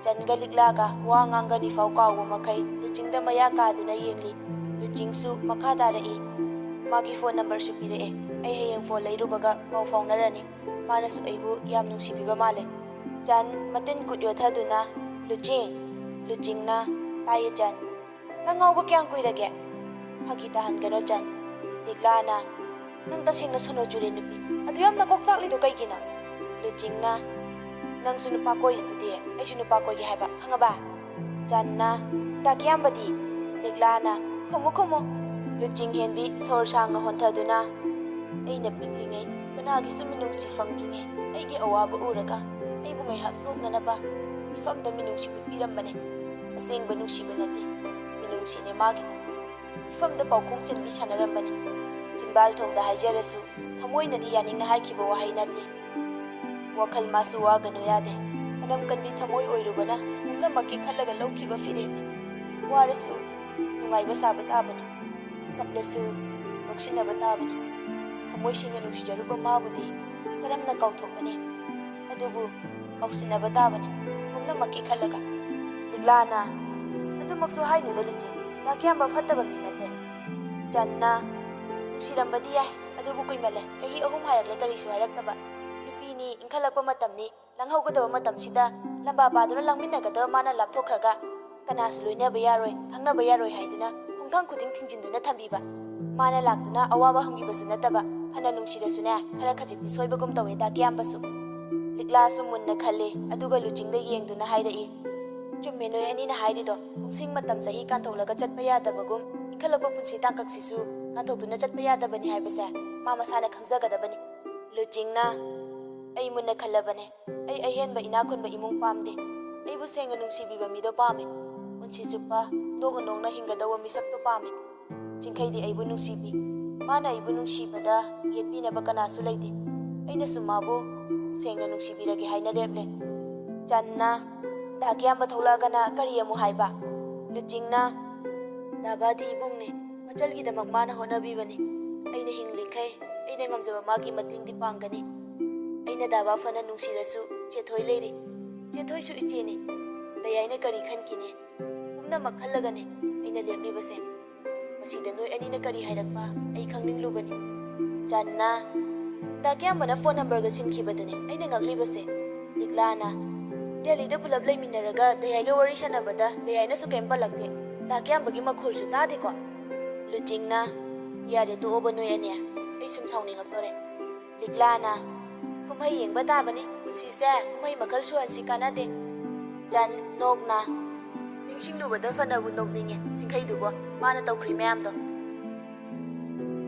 ꯆꯟꯒ ꯂꯤꯛꯂꯥꯒ ꯋꯥ ꯉꯥꯡꯒꯅꯤ ꯐꯥꯎ ꯀꯥꯎꯕ ꯃꯈꯩ ꯂꯨꯆꯤꯡꯗ ꯃꯌꯥ ꯀꯥꯗꯨꯅ ꯌꯦꯡꯂꯤ꯫ ꯂꯨꯆꯤꯡꯁꯨ ꯃꯈꯥ ꯇꯥꯔꯛꯏ꯫ ꯃꯥꯒꯤ ꯐꯣꯟ ꯅꯝꯕꯔꯁꯨ ꯄꯤꯔꯛꯑꯦ꯫ ꯑꯩ ꯍꯌꯦꯡ ꯐꯣꯟ ꯂꯩꯔꯨꯕꯒ ꯄꯥꯎ ꯐꯥꯎꯅꯔꯅꯤ꯫ ꯃꯥꯅꯁꯨ ꯑꯩꯕꯨ ꯌꯥꯝ ꯅꯨꯡꯁꯤꯕꯤꯕ ꯃꯥꯜꯂꯦ꯫ ꯆꯥꯟ ꯃꯇꯤꯟ ꯀꯨꯠ ꯌꯣꯠꯊꯗꯨꯅ, "ꯂꯨꯆꯤꯡ!" ꯂꯨꯆꯤꯡꯅ, "ꯇꯥꯏꯌꯦ ꯆꯥꯟ꯫ ꯅꯪ ꯉꯥꯎꯕ ꯀꯌꯥꯝ ꯀꯨꯏꯔꯒꯦ?" "ꯐꯥꯒꯤ ꯇꯥꯍꯟꯒꯅꯣ ꯆꯥꯟ꯫" ꯂꯤꯛꯂꯥꯅ, "ꯅꯪ ꯇꯁꯦꯡꯅ ꯁꯣꯅꯣ ꯆꯨꯔꯦ ꯅꯨꯄꯤ꯫ ꯑꯗꯨ ꯌꯥꯝ ꯅꯀꯣꯛ ꯆꯥꯛꯂꯤꯗꯣ ꯀꯩꯒꯤꯅꯣ?" ꯂꯨꯆꯤꯡꯅ, "ꯅꯪꯁꯨ ꯅꯨꯄꯥ ꯀꯣꯏꯔꯤꯗꯨꯗꯤ, ꯑꯩꯁꯨ ꯅꯨꯄꯥ ꯀꯣꯏꯒꯦ ꯍꯥꯏꯕ, ꯈꯪꯉꯕ?" ꯆꯥꯟꯅ, "ꯗꯥ ꯀꯤꯌꯥꯝꯕꯗꯤ?" ꯂꯤꯛꯂꯥꯅ, "ꯈꯨꯝꯃꯨ ꯈꯨꯝꯃꯨ꯫" ꯂꯨꯆꯤꯡ ꯍꯦꯟꯕꯤ ꯁꯣꯔ ꯁꯥꯡꯅ ꯍꯣꯟꯊꯗꯨꯅ, "ꯑꯩꯅ ꯄꯤꯛꯂꯤꯉꯩ ꯀꯅꯥꯒꯤꯁꯨ ꯃꯤꯅꯨꯡꯁꯤ ꯐꯪꯗ꯭ꯔꯤꯉꯩ ꯑꯩꯒꯤ ꯑꯋꯥꯕ ꯎꯔꯒ ꯑꯩꯕꯨ ꯉꯥꯏꯍꯥꯛ ꯅꯣꯛꯅꯅꯕ ꯃꯤꯐꯝꯗ ꯃꯤꯅꯨꯡꯁꯤ ꯎꯠꯄꯤꯔꯝꯕꯅꯦ꯫ ꯑꯁꯦꯡꯕ ꯅꯨꯡꯁꯤꯕ ꯅꯠꯇꯦ, ꯃꯤꯅꯨꯡꯁꯤꯅꯦ ꯃꯥꯒꯤꯗ꯫ ꯃꯤꯐꯝꯗ ꯄꯥꯎꯈꯣꯡ ꯆꯟꯕꯤ ꯁꯥꯟꯅꯔꯝꯕꯅꯦ꯫ ꯆꯤꯟꯕꯥꯜ ꯊꯣꯡꯗ ꯍꯥꯏꯖꯔꯁꯨ ꯊꯃꯣꯏꯅꯗꯤ ꯌꯥꯅꯤꯡꯅ ꯍꯥꯏꯈꯤꯕ ꯋꯥꯍꯩ ꯅꯠꯇꯦ꯫ ꯋꯥꯈꯜ ꯃꯥꯁꯨ ꯋꯥꯒꯅꯨ ꯌꯥꯗꯦ꯫ ꯑꯅꯝ ꯀꯟꯕꯤ ꯊꯃꯣꯏ ꯑꯣꯏꯔꯨꯕꯅ ꯄꯨꯝꯅꯃꯛꯀꯤ ꯈꯜꯂꯒ ꯂꯧꯈꯤꯕ ꯐꯤꯔꯦꯞꯅꯤ꯫ ꯋꯥꯔꯁꯨ ꯅꯨꯡꯉꯥꯏꯕ ꯁꯥꯕ ꯇꯥꯕꯅꯤ꯫ ꯀꯞꯂꯁꯨ ꯅꯣꯛꯁꯤꯟꯅꯕ ꯇꯥꯕꯅꯤ꯫ ꯊꯃꯣꯏ ꯁꯦꯡꯅ ꯅꯨꯡꯁꯤꯖꯔꯨꯕ ꯃꯥꯕꯨꯗꯤ ꯀꯔꯝꯅ ꯀꯥꯎꯊꯣꯛꯀꯅꯤ? ꯑꯗꯨꯕꯨ ꯀꯥꯎꯁꯤꯟꯅꯕ ꯇꯥꯕꯅꯤ, ꯄꯨꯝꯅꯃꯛꯀꯤ ꯈꯜꯂꯒ꯫" ꯂꯤꯛꯂꯥꯅ, "ꯑꯗꯨꯃꯛꯁꯨ ꯍꯥꯏꯅꯨꯗ ꯂꯨꯆꯤꯡ, ꯗꯥ ꯀꯤꯌꯥꯝꯕ ꯐꯠꯇꯕ ꯃꯤ ꯅꯠꯇꯦ꯫" ꯆꯟꯅ, "ꯅꯨꯡꯁꯤꯔꯝꯕꯗꯤ ꯌꯥꯏ, ꯑꯗꯨꯕꯨ ꯀꯨꯏꯃꯜꯂꯦ, ꯆꯍꯤ ꯑꯍꯨꯝ ꯍꯥꯏꯔꯛꯂꯦ ꯀꯔꯤꯁꯨ ꯍꯥꯏꯔꯛꯇꯕ꯫ ꯅꯨꯄꯤꯅꯤ, ꯏꯟꯈꯠꯂꯛꯄ ꯃꯇꯝꯅꯤ, ꯂꯪꯍꯧꯒꯗꯕ ꯃꯇꯝꯁꯤꯗ ꯂꯝꯕꯥ ꯄꯥꯗꯨꯅ ꯂꯥꯡꯃꯤꯟꯅꯒꯗꯕ ꯃꯥꯅ ꯂꯥꯞꯊꯣꯛꯈ꯭ꯔꯒ ꯀꯅꯥꯁꯨ ꯂꯣꯏꯅꯕ ꯌꯥꯔꯣꯏ, ꯈꯪꯅꯕ ꯌꯥꯔꯣꯏ ꯍꯥꯏꯗꯨꯅ ꯈꯣꯡꯊꯥꯡ ꯈꯨꯗꯤꯡ ꯊꯤꯡꯖꯤꯟꯗꯨꯅ ꯊꯝꯕꯤꯕ꯫ ꯃꯥꯅ ꯂꯥꯛꯇꯨꯅ ꯑꯋꯥꯕ ꯍꯪꯕꯤꯕꯁꯨ ꯅꯠꯇꯕ, ꯐꯅ ꯅꯨꯡꯁꯤꯔꯁꯨꯅꯦ, ꯈꯔ ꯈꯖꯤꯛꯇꯤ ꯁꯣꯏꯕꯒꯨꯝ ꯇꯧꯋꯦ ꯗꯥ ꯀꯤꯌꯥꯝꯕꯁꯨ꯫" ꯂꯤꯛꯂꯥꯁꯨ ꯃꯨꯟꯅ ꯈꯜꯂꯦ, ꯑꯗꯨꯒ ꯂꯨꯆꯤꯡꯗ ꯌꯦꯡꯗꯨꯅ ꯍꯥꯏꯔꯛꯏ, "ꯆꯨꯝꯃꯦ ꯅꯣꯏ ꯑꯅꯤꯅ ꯍꯥꯏꯔꯤꯗꯣ, ꯄꯨꯡꯁꯤꯡ ꯃꯇꯝ ꯆꯍꯤ ꯀꯥꯟꯊꯣꯛꯂꯒ ꯆꯠꯄ ꯌꯥꯗꯕꯒꯨꯝ, ꯏꯟꯈꯠꯂꯛꯄ ꯄꯨꯟꯁꯤ ꯇꯥꯡꯀꯛꯁꯤꯁꯨ ꯀꯥꯟꯊꯣꯛꯇꯨꯅ ꯆꯠꯄ ꯌꯥꯗꯕꯅꯤ ꯍꯥꯏꯕꯁꯦ ꯃꯥ ꯃꯁꯥꯅ ꯈꯪꯖꯒꯗꯕꯅꯤ꯫" ꯂꯨꯆꯤꯡꯅ, "ꯑꯩ ꯃꯨꯟꯅ ꯈꯜꯂꯕꯅꯦ꯫ ꯑꯩ ꯑꯍꯦꯟꯕ ꯏꯅꯥꯛ ꯈꯨꯟꯕ ꯏꯃꯨꯡ ꯄꯥꯝꯗꯦ꯫ ꯑꯩꯕꯨ ꯁꯦꯡꯅ ꯅꯨꯡꯁꯤꯕꯤꯕ ꯃꯤꯗꯣ ꯄꯥꯝꯃꯤ꯫ ꯄꯨꯟꯁꯤ ꯆꯨꯞꯄ ꯅꯣꯛꯅ ꯅꯣꯛꯅ ꯍꯤꯡꯒꯗꯧꯕ ꯃꯤꯁꯛꯇꯣ ꯄꯥꯝꯃꯤ꯫ ꯆꯤꯡꯈꯩꯗꯤ ꯑꯩꯕꯨ ꯅꯨꯡꯁꯤꯕꯤ꯫ ꯃꯥꯅ ꯑꯩꯕꯨ ꯅꯨꯡꯁꯤꯕꯗ ꯌꯦꯠꯄꯤꯅꯕ ꯀꯅꯥꯁꯨ ꯂꯩꯇꯦ꯫ ꯑꯩꯅꯁꯨ ꯃꯥꯕꯨ ꯁꯦꯡꯅ ꯅꯨꯡꯁꯤꯕꯤꯔꯒꯦ ꯍꯥꯏꯅ ꯂꯦꯞꯂꯦ꯫" ꯆꯟꯅ, "ꯗꯥ ꯀꯤꯌꯥꯝꯕ ꯊꯣꯛꯂꯛꯑꯒꯅ ꯀꯔꯤ ꯑꯃꯨꯛ ꯍꯥꯏꯕ?" ꯂꯨꯆꯤꯡꯅ, "ꯗꯥꯕꯥꯗꯤ ꯏꯕꯨꯡꯅꯤ, ꯃꯆꯜꯒꯤꯗꯃꯛ ꯃꯥꯅ ꯍꯣꯠꯅꯕꯤꯕꯅꯤ꯫ ꯑꯩꯅ ꯍꯤꯡꯂꯤꯈꯩ ꯑꯩꯅ ꯉꯝꯖꯕ ꯃꯥꯒꯤ ꯃꯇꯦꯡꯗꯤ ꯄꯥꯡꯒꯅꯤ꯫ ꯑꯩꯅ ꯗꯥꯕꯥ ꯐꯅ ꯅꯨꯡꯁꯤꯔꯁꯨ ꯆꯦꯊꯣꯏ ꯂꯩꯔꯤ꯫ ꯆꯦꯊꯣꯏꯁꯨ ꯏꯆꯦꯅꯤ꯫ ꯗꯌꯥꯏꯅ ꯀꯔꯤ ꯈꯟꯈꯤꯅꯤ? ꯄꯨꯝꯅꯃꯛ ꯈꯜꯂꯒꯅꯤ ꯑꯩꯅ ꯂꯦꯞꯂꯤꯕꯁꯦ꯫" ꯃꯁꯤꯗ ꯅꯣꯏ ꯑꯅꯤꯅ ꯀꯔꯤ ꯍꯥꯏꯔꯛꯄ ꯑꯩ ꯈꯪꯅꯤꯡꯂꯨꯕꯅꯤ꯫ ꯆꯟꯅ, ꯗꯥ ꯀꯤꯌꯥꯝꯕꯅ ꯐꯣꯟ ꯅꯝꯕꯔꯒ ꯁꯤꯟꯈꯤꯕꯗꯨꯅꯤ ꯑꯩꯅ ꯉꯛꯂꯤꯕꯁꯦ꯫ ꯂꯤꯛꯂꯥꯅ, ꯗꯦꯜꯂꯤꯗ ꯄꯨꯂꯞ ꯂꯩꯃꯤꯟꯅꯔꯒ ꯗꯌꯥꯏꯒ ꯋꯥꯔꯤ ꯁꯥꯟꯅꯕꯗ ꯗꯌꯥꯏꯅꯁꯨ ꯀꯩꯝ ꯄꯜꯂꯛꯇꯦ꯫ ꯗꯥ ꯀꯤꯌꯥꯝꯕꯒꯤ ꯃꯈꯣꯜꯁꯨ ꯇꯥꯗꯦꯀꯣ꯫ ꯂꯨꯆꯤꯡꯅ, ꯌꯥꯔꯦ, ꯇꯣꯛꯑꯣꯕ ꯅꯣꯏ ꯑꯅꯤ, ꯑꯩ ꯁꯨꯝ ꯁꯥꯎꯅꯤꯡꯉꯛꯇꯣꯔꯦ꯫ ꯂꯤꯛꯂꯥꯅ, ꯀꯨꯝꯍꯩ ꯌꯦꯡꯕ ꯇꯥꯕꯅꯤ, ꯄꯨꯟꯁꯤꯁꯦ ꯀꯨꯝꯍꯩ ꯃꯈꯜ ꯁꯨꯍꯟꯁꯤ ꯀꯥꯟꯅꯗꯦ꯫ ꯆꯟ, ꯅꯣꯛꯅ, ꯅꯤꯡꯁꯤꯡꯂꯨꯕꯗ ꯐꯅꯕꯨ ꯅꯣꯛꯅꯤꯡꯉꯦ ꯆꯤꯡꯈꯩꯗꯨꯕꯣ, ꯃꯥꯅ ꯇꯧꯈ꯭ꯔꯤ ꯃꯌꯥꯝꯗꯣ꯫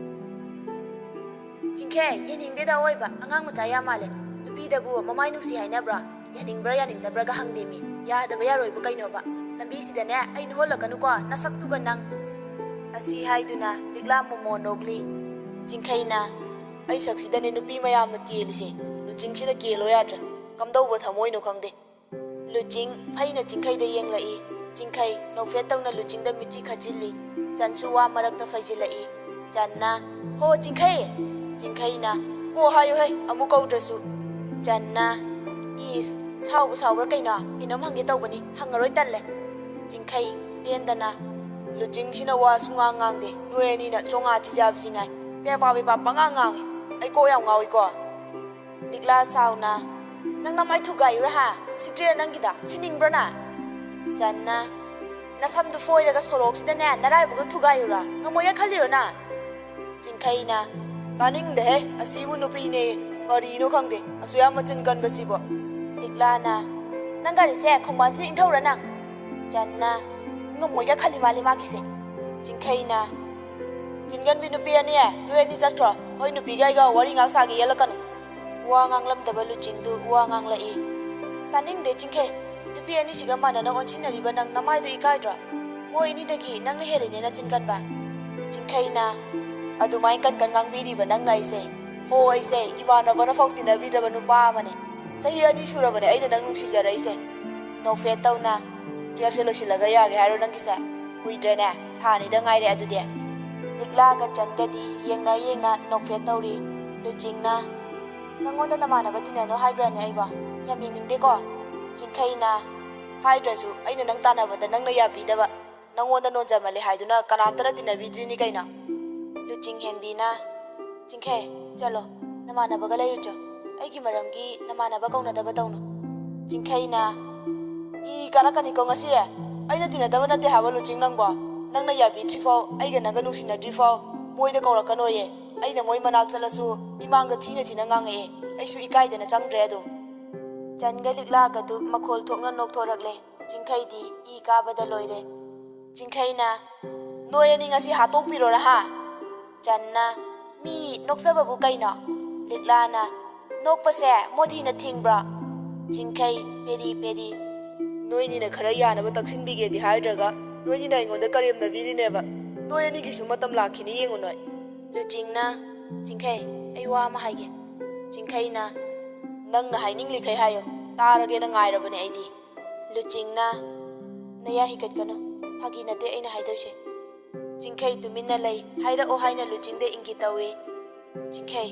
ꯆꯤꯡꯈꯩ, ꯌꯦꯡꯅꯤꯡꯗꯦꯗ ꯑꯑꯣꯏꯕ, ꯑꯉꯥꯡ ꯃꯆꯥ ꯌꯥꯝ ꯃꯥꯜꯂꯦ꯫ ꯅꯨꯄꯤꯗꯕꯨ ꯃꯃꯥꯏ ꯅꯨꯡꯁꯤ ꯍꯥꯏꯅꯕ꯭ꯔꯣ? ꯌꯥꯅꯤꯡꯕ꯭ꯔꯥ ꯌꯥꯅꯤꯡꯗꯕ꯭ꯔꯥꯒ ꯍꯪꯗꯦꯃꯤ꯫ ꯌꯥꯗꯕ ꯌꯥꯔꯣꯏꯕ ꯀꯩꯅꯣꯕ? ꯂꯝꯕꯤꯁꯤꯗꯅꯦ ꯑꯩ ꯅꯣꯍꯜꯂꯛꯀꯅꯨꯀꯣ, ꯅꯁꯛꯇꯨꯒ ꯅꯪ꯫ ꯑꯁꯤ ꯍꯥꯏꯗꯨꯅ ꯂꯤꯛꯂꯥ ꯃꯣꯃꯣ ꯅꯣꯛꯂꯤ꯫ ꯆꯤꯡꯈꯩꯅ, ꯑꯩ ꯁꯛꯁꯤꯗꯅꯦ ꯅꯨꯄꯤ ꯃꯌꯥꯝꯅ ꯀꯦꯜꯂꯤꯁꯦ, ꯂꯨꯆꯤꯡꯁꯤꯅ ꯀꯦꯜꯂꯣ ꯌꯥꯗ꯭ꯔꯦ꯫ ꯀꯝꯗꯧꯕ ꯊꯃꯣꯏꯅꯣ ꯈꯪꯗꯦ꯫ ꯂꯨꯆꯤꯡ ꯐꯩꯅ ꯆꯤꯡꯈꯩꯗ ꯌꯦꯡꯂꯛꯏ꯫ ꯆꯤꯡꯈꯩ ꯅꯣꯛꯐꯦꯠ ꯇꯧꯅ ꯂꯨꯆꯤꯡꯗ ꯃꯤꯠꯆꯤ ꯈꯠꯆꯤꯜꯂꯤ꯫ ꯆꯟꯁꯨ ꯋꯥ ꯃꯔꯛꯇ ꯐꯩꯖꯤꯜꯂꯛꯏ꯫ ꯆꯟꯅ, ꯍꯣ ꯆꯤꯡꯈꯩ! ꯆꯤꯡꯈꯩꯅ, ꯀꯣ ꯍꯥꯏꯌꯨꯍꯦ, ꯑꯃꯨꯛ ꯀꯧꯗ꯭ꯔꯁꯨ꯫ ꯆꯟꯅ, ꯏꯁ, ꯁꯥꯎꯕꯨ ꯁꯥꯎꯕ꯭ꯔꯥ ꯀꯩꯅꯣ? ꯀꯩꯅꯣꯝ ꯍꯪꯒꯦ ꯇꯧꯕꯅꯤ, ꯍꯪꯉꯔꯣꯏ, ꯇꯜꯂꯦ꯫ ꯆꯤꯡꯈꯩ ꯄꯦꯟꯗꯅ, ꯂꯨꯆꯤꯡꯁꯤꯅ ꯋꯥ ꯁꯨꯡꯉꯥꯡ ꯉꯥꯡꯗꯦ, ꯅꯣꯏ ꯑꯅꯤꯅ ꯆꯣꯉꯥ ꯊꯤꯖꯥꯕꯁꯤ ꯉꯥꯏ꯫ ꯄꯦꯄꯥ ꯄꯦꯄꯥ ꯄꯉꯥꯡ ꯉꯥꯡꯉꯤ꯫ ꯑꯩ ꯀꯣꯛ ꯌꯥꯝ ꯉꯥꯎꯏꯀꯣ꯫ ꯂꯤꯛꯂꯥ ꯁꯥꯎꯅ, ꯅꯪ ꯅꯃꯥꯏ ꯊꯨꯒꯥꯏꯌꯨꯔꯥ ꯍꯥ? ꯎꯁꯤꯠꯇ꯭ꯔꯤꯔꯥ ꯅꯪꯒꯤꯗ? ꯁꯤꯅꯤꯡꯕ꯭ꯔꯥ ꯅꯪ? ꯆꯟꯅ, ꯅꯁꯝꯗꯨ ꯐꯣꯏꯔꯒ ꯁꯣꯔꯣꯛꯁꯤꯗꯅꯦ ꯅꯔꯥꯏꯕꯛꯇ ꯊꯨꯒꯥꯏꯌꯨꯔꯥ? ꯉꯝꯃꯣꯏꯒ ꯈꯜꯂꯤꯔꯣ ꯅꯪ? ꯆꯤꯡꯈꯩꯅ, ꯇꯥꯅꯤꯡꯗꯦꯍꯦ, ꯑꯁꯤꯕꯨ ꯅꯨꯄꯤꯅꯦ, ꯀꯔꯤꯅꯣ ꯈꯪꯗꯦ, ꯑꯁꯨꯛ ꯌꯥꯝ ꯃꯆꯤꯟ ꯀꯟꯕꯁꯤꯕꯣ꯫ ꯂꯤꯛꯂꯥꯅ, ꯅꯪ ꯒꯥꯔꯤꯁꯦ ꯈꯣꯡꯕꯥꯟꯁꯤꯗ ꯏꯟꯊꯧꯔꯥ ꯅꯪ? ꯆꯟꯅ, ꯉꯝꯃꯣꯏꯒ ꯈꯜꯂꯤ ꯃꯥꯜꯂꯤ ꯃꯥꯒꯤꯁꯦ꯫ ꯆꯤꯡꯈꯩꯅ, ꯆꯤꯟꯒꯟꯕꯤ ꯅꯨꯄꯤ ꯑꯅꯤ, ꯅꯣꯏ ꯑꯅꯤ ꯆꯠꯈ꯭ꯔꯣ, ꯑꯩꯈꯣꯏ ꯅꯨꯄꯤꯒ ꯑꯩꯒ ꯋꯥꯔꯤ ꯉꯥꯛ ꯁꯥꯒꯦ ꯌꯦꯠꯂꯛꯀꯅꯨ꯫ ꯋꯥ ꯉꯥꯡꯂꯝꯗꯕ ꯂꯨꯆꯤꯡꯗꯨ ꯋꯥ ꯉꯥꯡꯂꯛꯏ꯫ ꯇꯥꯅꯤꯡꯗꯦ ꯆꯤꯡꯈꯩ, ꯅꯨꯄꯤ ꯑꯅꯤꯁꯤꯒ ꯃꯥꯟꯅꯅ ꯑꯣꯟꯁꯤꯟꯅꯔꯤꯕ ꯅꯪ ꯅꯃꯥꯏꯗꯣ ꯏꯀꯥꯏꯗ꯭ꯔꯣ? ꯃꯣꯏ ꯑꯅꯤꯗꯒꯤ ꯅꯪꯅ ꯍꯦꯜꯂꯤꯅꯦ ꯅꯆꯤꯟ ꯀꯟꯕ꯫ ꯆꯤꯡꯈꯩꯅ, ꯑꯗꯨꯃꯥꯏꯅ ꯀꯟ ꯀꯟ ꯉꯥꯡꯕꯤꯔꯤꯕ ꯅꯪꯅ ꯑꯩꯁꯦ? ꯍꯣ, ꯑꯩꯁꯦ ꯏꯃꯥꯟꯅꯕꯅ ꯐꯥꯎ ꯇꯤꯟꯅꯕꯤꯗ꯭ꯔꯕ ꯅꯨꯄꯥ ꯑꯃꯅꯦ꯫ ꯆꯍꯤ ꯑꯅꯤ ꯁꯨꯔꯕꯅꯦ ꯑꯩꯅ ꯅꯪ ꯅꯨꯡꯁꯤꯖꯔꯛꯏꯁꯦ꯫ ꯅꯣꯛꯐꯦꯠ ꯇꯧꯅ, ꯇꯨꯌꯦꯜꯐꯁꯦ ꯂꯣꯏꯁꯤꯜꯂꯒ ꯌꯥꯒꯦ ꯍꯥꯏꯔꯣ ꯅꯪꯒꯤꯁꯦ? ꯀꯨꯏꯗ꯭ꯔꯦꯅꯦ, ꯊꯥ ꯑꯅꯤꯗ ꯉꯥꯏꯔꯦ ꯑꯗꯨꯗꯤ꯫ ꯂꯤꯛꯂꯥꯒ ꯆꯟꯒꯗꯤ ꯌꯦꯡꯅ ꯌꯦꯡꯅ ꯅꯣꯛꯐꯦꯠ ꯇꯧꯔꯤ꯫ ꯂꯨꯆꯤꯡꯅ, ꯅꯪꯉꯣꯟꯗ ꯅꯃꯥꯟꯅꯕ ꯇꯤꯟꯅꯅꯨ ꯍꯥꯏꯕ꯭ꯔꯥꯅꯦ ꯑꯩꯕꯣ? ꯌꯥꯝ ꯌꯦꯡꯅꯤꯡꯗꯦꯀꯣ꯫ ꯆꯤꯡꯈꯩꯅ, ꯍꯥꯏꯗ꯭ꯔꯁꯨ ꯑꯩꯅ ꯅꯪ ꯇꯥꯟꯅꯕꯗ ꯅꯪꯅ ꯌꯥꯕꯤꯗꯕ꯫ ꯅꯪꯉꯣꯟꯗ ꯅꯣꯟꯖꯃꯜꯂꯦ ꯍꯥꯏꯗꯨꯅ ꯀꯅꯥꯝꯇꯅ ꯇꯤꯟꯅꯕꯤꯗ꯭ꯔꯤꯅꯤ ꯀꯩꯅꯣ꯫ ꯂꯨꯆꯤꯡ ꯍꯦꯟꯕꯤꯅ, "ꯆꯤꯡꯈꯩ, ꯆꯠꯂꯣ, ꯅꯃꯥꯟꯅꯕꯒ ꯂꯩꯔꯨꯆꯣ꯫ ꯑꯩꯒꯤ ꯃꯔꯝꯒꯤ ꯅꯃꯥꯟꯅꯕ ꯀꯧꯅꯗꯕ ꯇꯧꯅꯨ꯫" ꯆꯤꯡꯈꯩꯅ, "ꯏ ꯀꯥꯔꯛꯀꯅꯤꯀꯣ ꯉꯁꯤ꯫ ꯑꯩꯅ ꯇꯤꯟꯅꯗꯕ ꯅꯠꯇꯦ ꯍꯥꯏꯕ ꯂꯨꯆꯤꯡ ꯅꯪꯕꯣ꯫ ꯅꯪꯅ ꯌꯥꯕꯤꯗ꯭ꯔꯤꯐꯥꯎ, ꯑꯩꯒ ꯅꯪꯒ ꯅꯨꯡꯁꯤꯅꯗ꯭ꯔꯤꯐꯥꯎ ꯃꯣꯏꯗ ꯀꯧꯔꯛꯀꯅꯣꯌꯦ꯫ ꯑꯩꯅ ꯃꯣꯏ ꯃꯅꯥꯛ ꯆꯠꯂꯁꯨ ꯃꯤꯃꯥꯡꯗ ꯊꯤꯅ ꯊꯤꯅ ꯉꯥꯡꯉꯛꯑꯦ꯫ ꯑꯩꯁꯨ ꯏꯀꯥꯏꯗꯅ ꯆꯪꯗ꯭ꯔꯦ ꯑꯗꯨꯝ꯫" ꯆꯟꯒ ꯂꯤꯛꯂꯥꯒꯗꯨ ꯃꯈꯣꯜ ꯊꯣꯛꯅ ꯅꯣꯛꯊꯣꯔꯛꯂꯦ꯫ ꯆꯤꯡꯈꯩꯗꯤ ꯏ ꯀꯥꯕꯗ ꯂꯣꯏꯔꯦ꯫ ꯆꯤꯡꯈꯩꯅ, "ꯅꯣꯏ ꯑꯅꯤ ꯉꯁꯤ ꯍꯥꯠꯇꯣꯛꯄꯤꯔꯣꯔ ꯍꯥ?" ꯆꯟꯅ, "ꯃꯤ ꯅꯣꯛꯆꯕꯕꯨ ꯀꯩꯅꯣ?" ꯂꯤꯛꯂꯥꯅ, "ꯅꯣꯛꯄꯁꯦ ꯃꯣꯗꯤꯅ ꯊꯤꯡꯕ꯭ꯔꯣ?" ꯆꯤꯡꯈꯩ, ꯄꯦꯔꯤ ꯄꯦꯔꯤ, "ꯅꯣꯏꯅꯤꯅ ꯈꯔ ꯌꯥꯅꯕ ꯇꯛꯁꯤꯟꯕꯤꯒꯦꯗꯤ ꯍꯥꯏꯗ꯭ꯔꯒ ꯅꯣꯏꯅꯤꯅ ꯑꯩꯉꯣꯟꯗ ꯀꯔꯦꯝꯅꯕꯤꯔꯤꯅꯦꯕ꯫ ꯅꯣꯏ ꯑꯅꯤꯒꯤꯁꯨ ꯃꯇꯝ ꯂꯥꯛꯈꯤꯅꯤ ꯌꯦꯡꯉꯨ ꯅꯣꯏ꯫" ꯂꯨꯆꯤꯡꯅ, "ꯆꯤꯡꯈꯩ, ꯑꯩ ꯋꯥ ꯑꯃ ꯍꯥꯏꯒꯦ꯫" ꯆꯤꯡꯈꯩꯅ, "ꯅꯪꯅ ꯍꯥꯏꯅꯤꯡꯂꯤꯈꯩ ꯍꯥꯏꯌꯣ, ꯇꯥꯔꯒꯦꯅ ꯉꯥꯏꯔꯕꯅꯦ ꯑꯩꯗꯤ꯫" ꯂꯨꯆꯤꯡꯅ, "ꯅꯌꯥ ꯍꯤꯒꯠꯀꯅꯨ, ꯐꯥꯒꯤ ꯅꯠꯇꯦ ꯑꯩꯅ ꯍꯥꯏꯗꯣꯏꯁꯦ꯫" ꯆꯤꯡꯈꯩ ꯇꯨꯃꯤꯟꯅ ꯂꯩ꯫ ꯍꯥꯏꯔꯛꯑꯣ ꯍꯥꯏꯅ ꯂꯨꯆꯤꯡꯗ ꯏꯪꯒꯤꯠ ꯇꯧꯏ꯫ "ꯆꯤꯡꯈꯩ,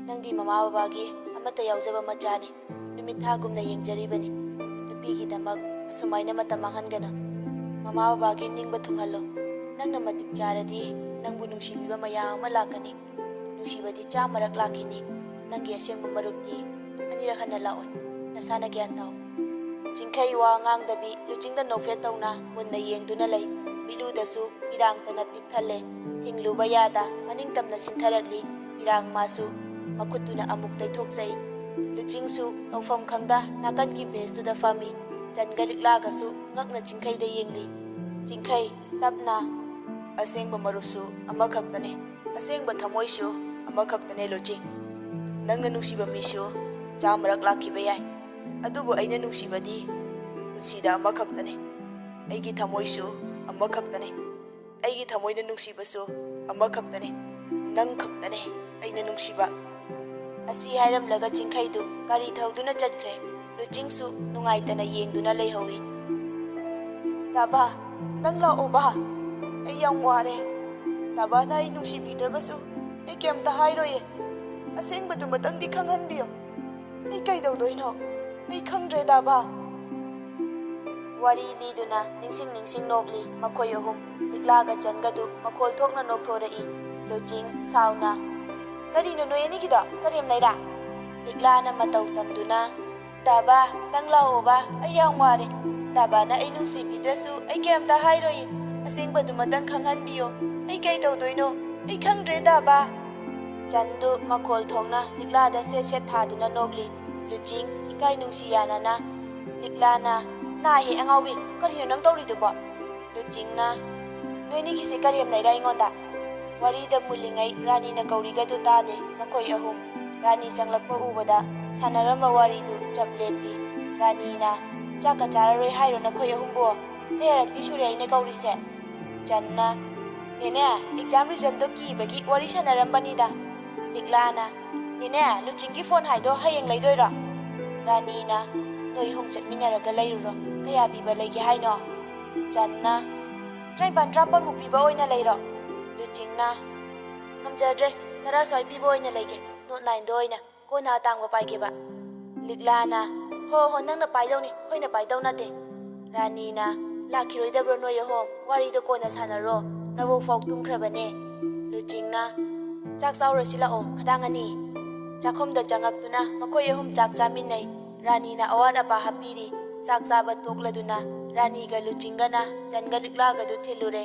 ꯅꯪꯗꯤ ꯃꯃꯥ ꯕꯕꯥꯒꯤ ꯑꯃꯠꯇ ꯌꯥꯎꯖꯕ ꯃꯆꯥꯅꯤ꯫ ꯅꯨꯃꯤꯠ ꯊꯥꯒꯨꯝꯅ ꯌꯦꯡꯖꯔꯤꯕꯅꯤ꯫ ꯅꯨꯄꯤꯒꯤꯗꯃꯛ ꯑꯁꯨꯃꯥꯏꯅ ꯃꯇꯝ ꯃꯥꯡꯍꯟꯒꯅꯨ꯫ ꯃꯃꯥ ꯕꯕꯥꯒꯤ ꯅꯤꯡꯕ ꯊꯨꯡꯍꯜꯂꯣ꯫ ꯅꯪꯅ ꯃꯇꯤꯛ ꯆꯥꯔꯗꯤ ꯅꯪꯕꯨ ꯅꯨꯡꯁꯤꯕꯤꯕ ꯃꯌꯥꯝ ꯑꯃ ꯂꯥꯛꯀꯅꯤ꯫ ꯅꯨꯡꯁꯤꯕꯗꯤ ꯆꯥꯝꯃꯔꯛ ꯂꯥꯛꯈꯤꯅꯤ꯫ ꯅꯪꯒꯤ ꯑꯁꯦꯡꯕ ꯃꯔꯨꯞꯇꯤ ꯑꯅꯤꯔꯛ ꯍꯟꯅ ꯂꯥꯛꯑꯣꯏ꯫ ꯅꯁꯥꯅ ꯒ꯭ꯌꯥꯟ ꯇꯥꯎ꯫" ꯆꯤꯡꯈꯩ ꯋꯥ ꯉꯥꯡꯗꯕꯤ ꯂꯨꯆꯤꯡꯗ ꯅꯣꯛꯐꯦꯠ ꯇꯧꯅ ꯃꯨꯟꯅ ꯌꯦꯡꯗꯨꯅ ꯂꯩ꯫ ꯃꯤꯠꯂꯨꯗꯁꯨ ꯄꯤꯔꯥꯡꯇꯅ ꯄꯤꯛ ꯊꯜꯂꯦ꯫ ꯊꯤꯡꯂꯨꯕ ꯌꯥꯗ ꯃꯅꯤꯡ ꯇꯝꯅ ꯆꯤꯟꯊꯔꯛꯂꯤ꯫ ꯄꯤꯔꯥꯡ ꯃꯥꯁꯨ ꯃꯈꯨꯠꯇꯨꯅ ꯑꯃꯨꯛ ꯇꯩꯊꯣꯛꯆꯩ꯫ ꯂꯨꯆꯤꯡꯁꯨ ꯇꯧꯐꯝ ꯈꯪꯗ ꯅꯥꯀꯟꯒꯤ ꯕꯦꯟꯁꯇꯨꯗ ꯐꯝꯃꯤ꯫ ꯆꯟꯒ ꯂꯤꯛꯂꯥꯒꯁꯨ ꯉꯛꯅ ꯆꯤꯡꯈꯩꯗ ꯌꯦꯡꯂꯤ꯫ ꯆꯤꯡꯈꯩ, ꯇꯞꯅ, "ꯑꯁꯦꯡꯕ ꯃꯔꯨꯞꯁꯨ ꯑꯃꯈꯛꯇꯅꯦ꯫ ꯑꯁꯦꯡꯕ ꯊꯃꯣꯏꯁꯨ ꯑꯃꯈꯛꯇꯅꯦ ꯂꯨꯆꯤꯡ꯫ ꯅꯪꯅ ꯅꯨꯡꯁꯤꯕ ꯃꯤꯁꯨ ꯆꯥꯝꯃꯔꯛ ꯂꯥꯛꯈꯤꯕ ꯌꯥꯏ꯫ ꯑꯗꯨꯕꯨ ꯑꯩꯅ ꯅꯨꯡꯁꯤꯕꯗꯤ ꯄꯨꯟꯁꯤꯗ ꯑꯃꯈꯛꯇꯅꯦ꯫ ꯑꯩꯒꯤ ꯊꯃꯣꯏꯁꯨ ꯑꯃꯈꯛꯇꯅꯦ꯫ ꯑꯩꯒꯤ ꯊꯃꯣꯏꯅ ꯅꯨꯡꯁꯤꯕꯁꯨ ꯑꯃꯈꯛꯇꯅꯦ꯫ ꯅꯪ ꯈꯛꯇꯅꯦ ꯑꯩꯅ ꯅꯨꯡꯁꯤꯕ꯫" ꯑꯁꯤ ꯍꯥꯏꯔꯝꯂꯒ ꯆꯤꯡꯈꯩꯗꯨ ꯒꯥꯔꯤ ꯊꯧꯗꯨꯅ ꯆꯠꯈ꯭ꯔꯦ꯫ ꯂꯨꯆꯤꯡꯁꯨ ꯅꯨꯡꯉꯥꯏꯇꯅ ꯌꯦꯡꯗꯨꯅ ꯂꯩꯍꯧꯏ꯫ "ꯗꯥ ꯚꯥ, ꯅꯪ ꯂꯥꯛꯑꯣ ꯚꯥ꯫ ꯑꯩ ꯌꯥꯝ ꯋꯥꯔꯦ꯫ ꯗꯥ ꯚꯥꯅ ꯑꯩ ꯅꯨꯡꯁꯤꯕꯤꯗ꯭ꯔꯕꯁꯨ ꯑꯩ ꯀꯩꯝꯇ ꯍꯥꯏꯔꯣꯏꯌꯦ꯫ ꯑꯁꯦꯡꯕꯗꯨꯃꯇꯪꯗꯤ ꯈꯪꯍꯟꯕꯤꯌꯨ꯫ ꯑꯩ ꯀꯩꯗꯧꯗꯣꯏꯅꯣ? ꯑꯩ ꯈꯪꯗ꯭ꯔꯦ ꯗꯥ ꯚꯥ꯫" ꯋꯥꯔꯤ ꯂꯤꯗꯨꯅ ꯅꯤꯡꯁꯤꯡ ꯅꯤꯡꯁꯤꯡ ꯅꯣꯛꯂꯤ ꯃꯈꯣꯏ ꯑꯍꯨꯝ꯫ ꯂꯤꯛꯂꯥꯒ ꯆꯟꯒꯗꯨ ꯃꯈꯣꯜ ꯊꯣꯛꯅ ꯅꯣꯛꯊꯣꯔꯛꯏ꯫ ꯂꯨꯆꯤꯡ ꯁꯥꯎꯅ, "ꯀꯔꯤꯅꯣ ꯅꯣꯏ ꯑꯅꯤꯒꯤꯗꯣ? ꯀꯔꯦꯝꯅꯩꯔꯥ?" ꯂꯤꯛꯂꯥꯅ ꯃꯇꯧ ꯇꯝꯗꯨꯅ, "ꯗꯥꯕꯥ, ꯅꯪ ꯂꯥꯛꯑꯣꯕ, ꯑꯩ ꯌꯥꯝ ꯋꯥꯔꯦ꯫ ꯗꯥꯕꯥꯅ ꯑꯩ ꯅꯨꯡꯁꯤꯕꯤꯗ꯭ꯔꯁꯨ ꯑꯩ ꯀꯩꯝꯇ ꯍꯥꯏꯔꯣꯏꯌꯦ꯫ ꯑꯁꯦꯡꯕꯗꯨꯃꯇꯪ ꯈꯪꯍꯟꯕꯤꯌꯣ꯫ ꯑꯩ ꯀꯩ ꯇꯧꯗꯣꯏꯅꯣ? ꯑꯩ ꯈꯪꯗ꯭ꯔꯦ, ꯗꯥꯕꯥ!" ꯆꯟꯗꯨ ꯃꯈꯣꯜ ꯊꯣꯛꯅ ꯂꯤꯛꯂꯥꯗ ꯁꯦꯠ ꯁꯦꯠ ꯊꯥꯗꯨꯅ ꯅꯣꯛꯂꯤ꯫ ꯂꯨꯆꯤꯡ ꯏꯀꯥꯏ ꯅꯨꯡꯁꯤ ꯌꯥꯅꯅ, ꯂꯤꯛꯂꯥꯅ, "ꯅꯥꯍꯦ ꯑꯉꯥꯎꯕꯤ, ꯀꯔꯤꯅꯣ ꯅꯪ ꯇꯧꯔꯤꯗꯨꯕꯣ?" ꯂꯨꯆꯤꯡꯅ, "ꯅꯣꯏꯅꯤꯒꯤꯁꯦ ꯀꯔꯦꯝꯅꯩꯔꯥ ꯑꯩꯉꯣꯟꯗ?" ꯋꯥꯔꯤꯗ ꯃꯨꯜꯂꯤꯉꯩ ꯔꯥꯅꯤꯅ ꯀꯧꯔꯤꯒꯗꯨ ꯇꯥꯗꯦ ꯃꯈꯣꯏ ꯑꯍꯨꯝ꯫ ꯔꯥꯅꯤ ꯆꯪꯂꯛꯄ ꯎꯕꯗ ꯁꯥꯟꯅꯔꯝꯕ ꯋꯥꯔꯤꯗꯨ ꯆꯞ ꯂꯦꯞꯄꯤ꯫ ꯔꯥꯅꯤꯅ, "ꯆꯥꯛꯀ ꯆꯥꯔꯔꯣꯏ ꯍꯥꯏꯔꯣ ꯅꯈꯣꯏ ꯑꯍꯨꯝꯕꯨ? ꯀꯌꯥꯔꯛꯇꯤ ꯁꯨꯔꯦ ꯑꯩꯅ ꯀꯧꯔꯤꯁꯦ?" ꯆꯟꯅ, "ꯅꯦꯅꯦ, exam resultꯗꯣ ꯀꯤꯕꯒꯤ ꯋꯥꯔꯤ ꯁꯥꯟꯅꯔꯝꯕꯅꯤꯗ꯫" ꯂꯤꯛꯂꯥꯅ, "ꯅꯦꯅꯦ, ꯂꯨꯆꯤꯡꯒꯤ phone ꯍꯥꯏꯗꯣ ꯍꯌꯦꯡ ꯂꯩꯗꯣꯏꯔꯣ?" ꯔꯥꯅꯤꯅ, "ꯅꯣꯏ ꯑꯍꯨꯝ ꯆꯠꯃꯤꯟꯅꯔꯒ ꯂꯩꯔꯨꯔꯣ꯫ ꯀꯌꯥ ꯄꯤꯕ ꯂꯩꯒꯦ ꯍꯥꯏꯅꯣ?" ꯆꯟꯅ, "ꯇꯔꯥꯅꯤꯄꯥꯟ, ꯇꯔꯥꯃꯥꯄꯟꯃꯨꯛ ꯄꯤꯕ ꯑꯣꯏꯅ ꯂꯩꯔꯣ꯫" ꯂꯨꯆꯤꯡꯅ, "ꯉꯝꯖꯗ꯭ꯔꯦ, ꯇꯔꯥ ꯁ꯭ꯋꯥꯏ ꯄꯤꯕ ꯑꯣꯏꯅ ꯂꯩꯒꯦ, note nineꯗꯣ ꯑꯣꯏꯅ꯫ ꯀꯣꯟꯅ ꯑꯇꯥꯡꯕ ꯄꯥꯏꯒꯦꯕ꯫" ꯂꯤꯛꯂꯥꯅ, "ꯍꯣ ꯍꯣ, ꯅꯪꯅ ꯄꯥꯏꯗꯧꯅꯤ, ꯑꯩꯈꯣꯏꯅ ꯄꯥꯏꯗꯧ ꯅꯠꯇꯦ꯫" ꯔꯥꯅꯤꯅ, "ꯂꯥꯛꯈꯤꯔꯣꯏꯗꯕ꯭ꯔꯣ ꯅꯣꯏ ꯑꯍꯨꯝ? ꯋꯥꯔꯤꯗꯣ ꯀꯣꯟꯅ ꯁꯥꯟꯅꯔꯣ, ꯅꯕꯣꯛꯐꯥꯎ ꯇꯨꯝꯈ꯭ꯔꯕꯅꯦ꯫" ꯂꯨꯆꯤꯡꯅ, "ꯆꯥꯛ ꯆꯥꯎꯔꯁꯤ ꯂꯥꯛꯑꯣ, ꯈꯗꯥꯡ ꯑꯅꯤ꯫" ꯆꯥꯛꯈꯨꯝꯗ ꯆꯪꯉꯛꯇꯨꯅ ꯃꯈꯣꯏ ꯑꯍꯨꯝ ꯆꯥꯛ ꯆꯥꯃꯤꯟꯅꯩ꯫ ꯔꯥꯅꯤꯅ ꯑꯋꯥꯠ ꯑꯄꯥ ꯍꯥꯞꯄꯤꯔꯤ꯫ ꯆꯥꯛ ꯆꯥꯕ ꯇꯣꯛꯂꯗꯨꯅ ꯔꯥꯅꯤꯒ ꯂꯨꯆꯤꯡꯒꯅ ꯆꯟꯒ ꯂꯤꯛꯂꯥꯒꯗꯨ ꯊꯤꯜꯂꯨꯔꯦ꯫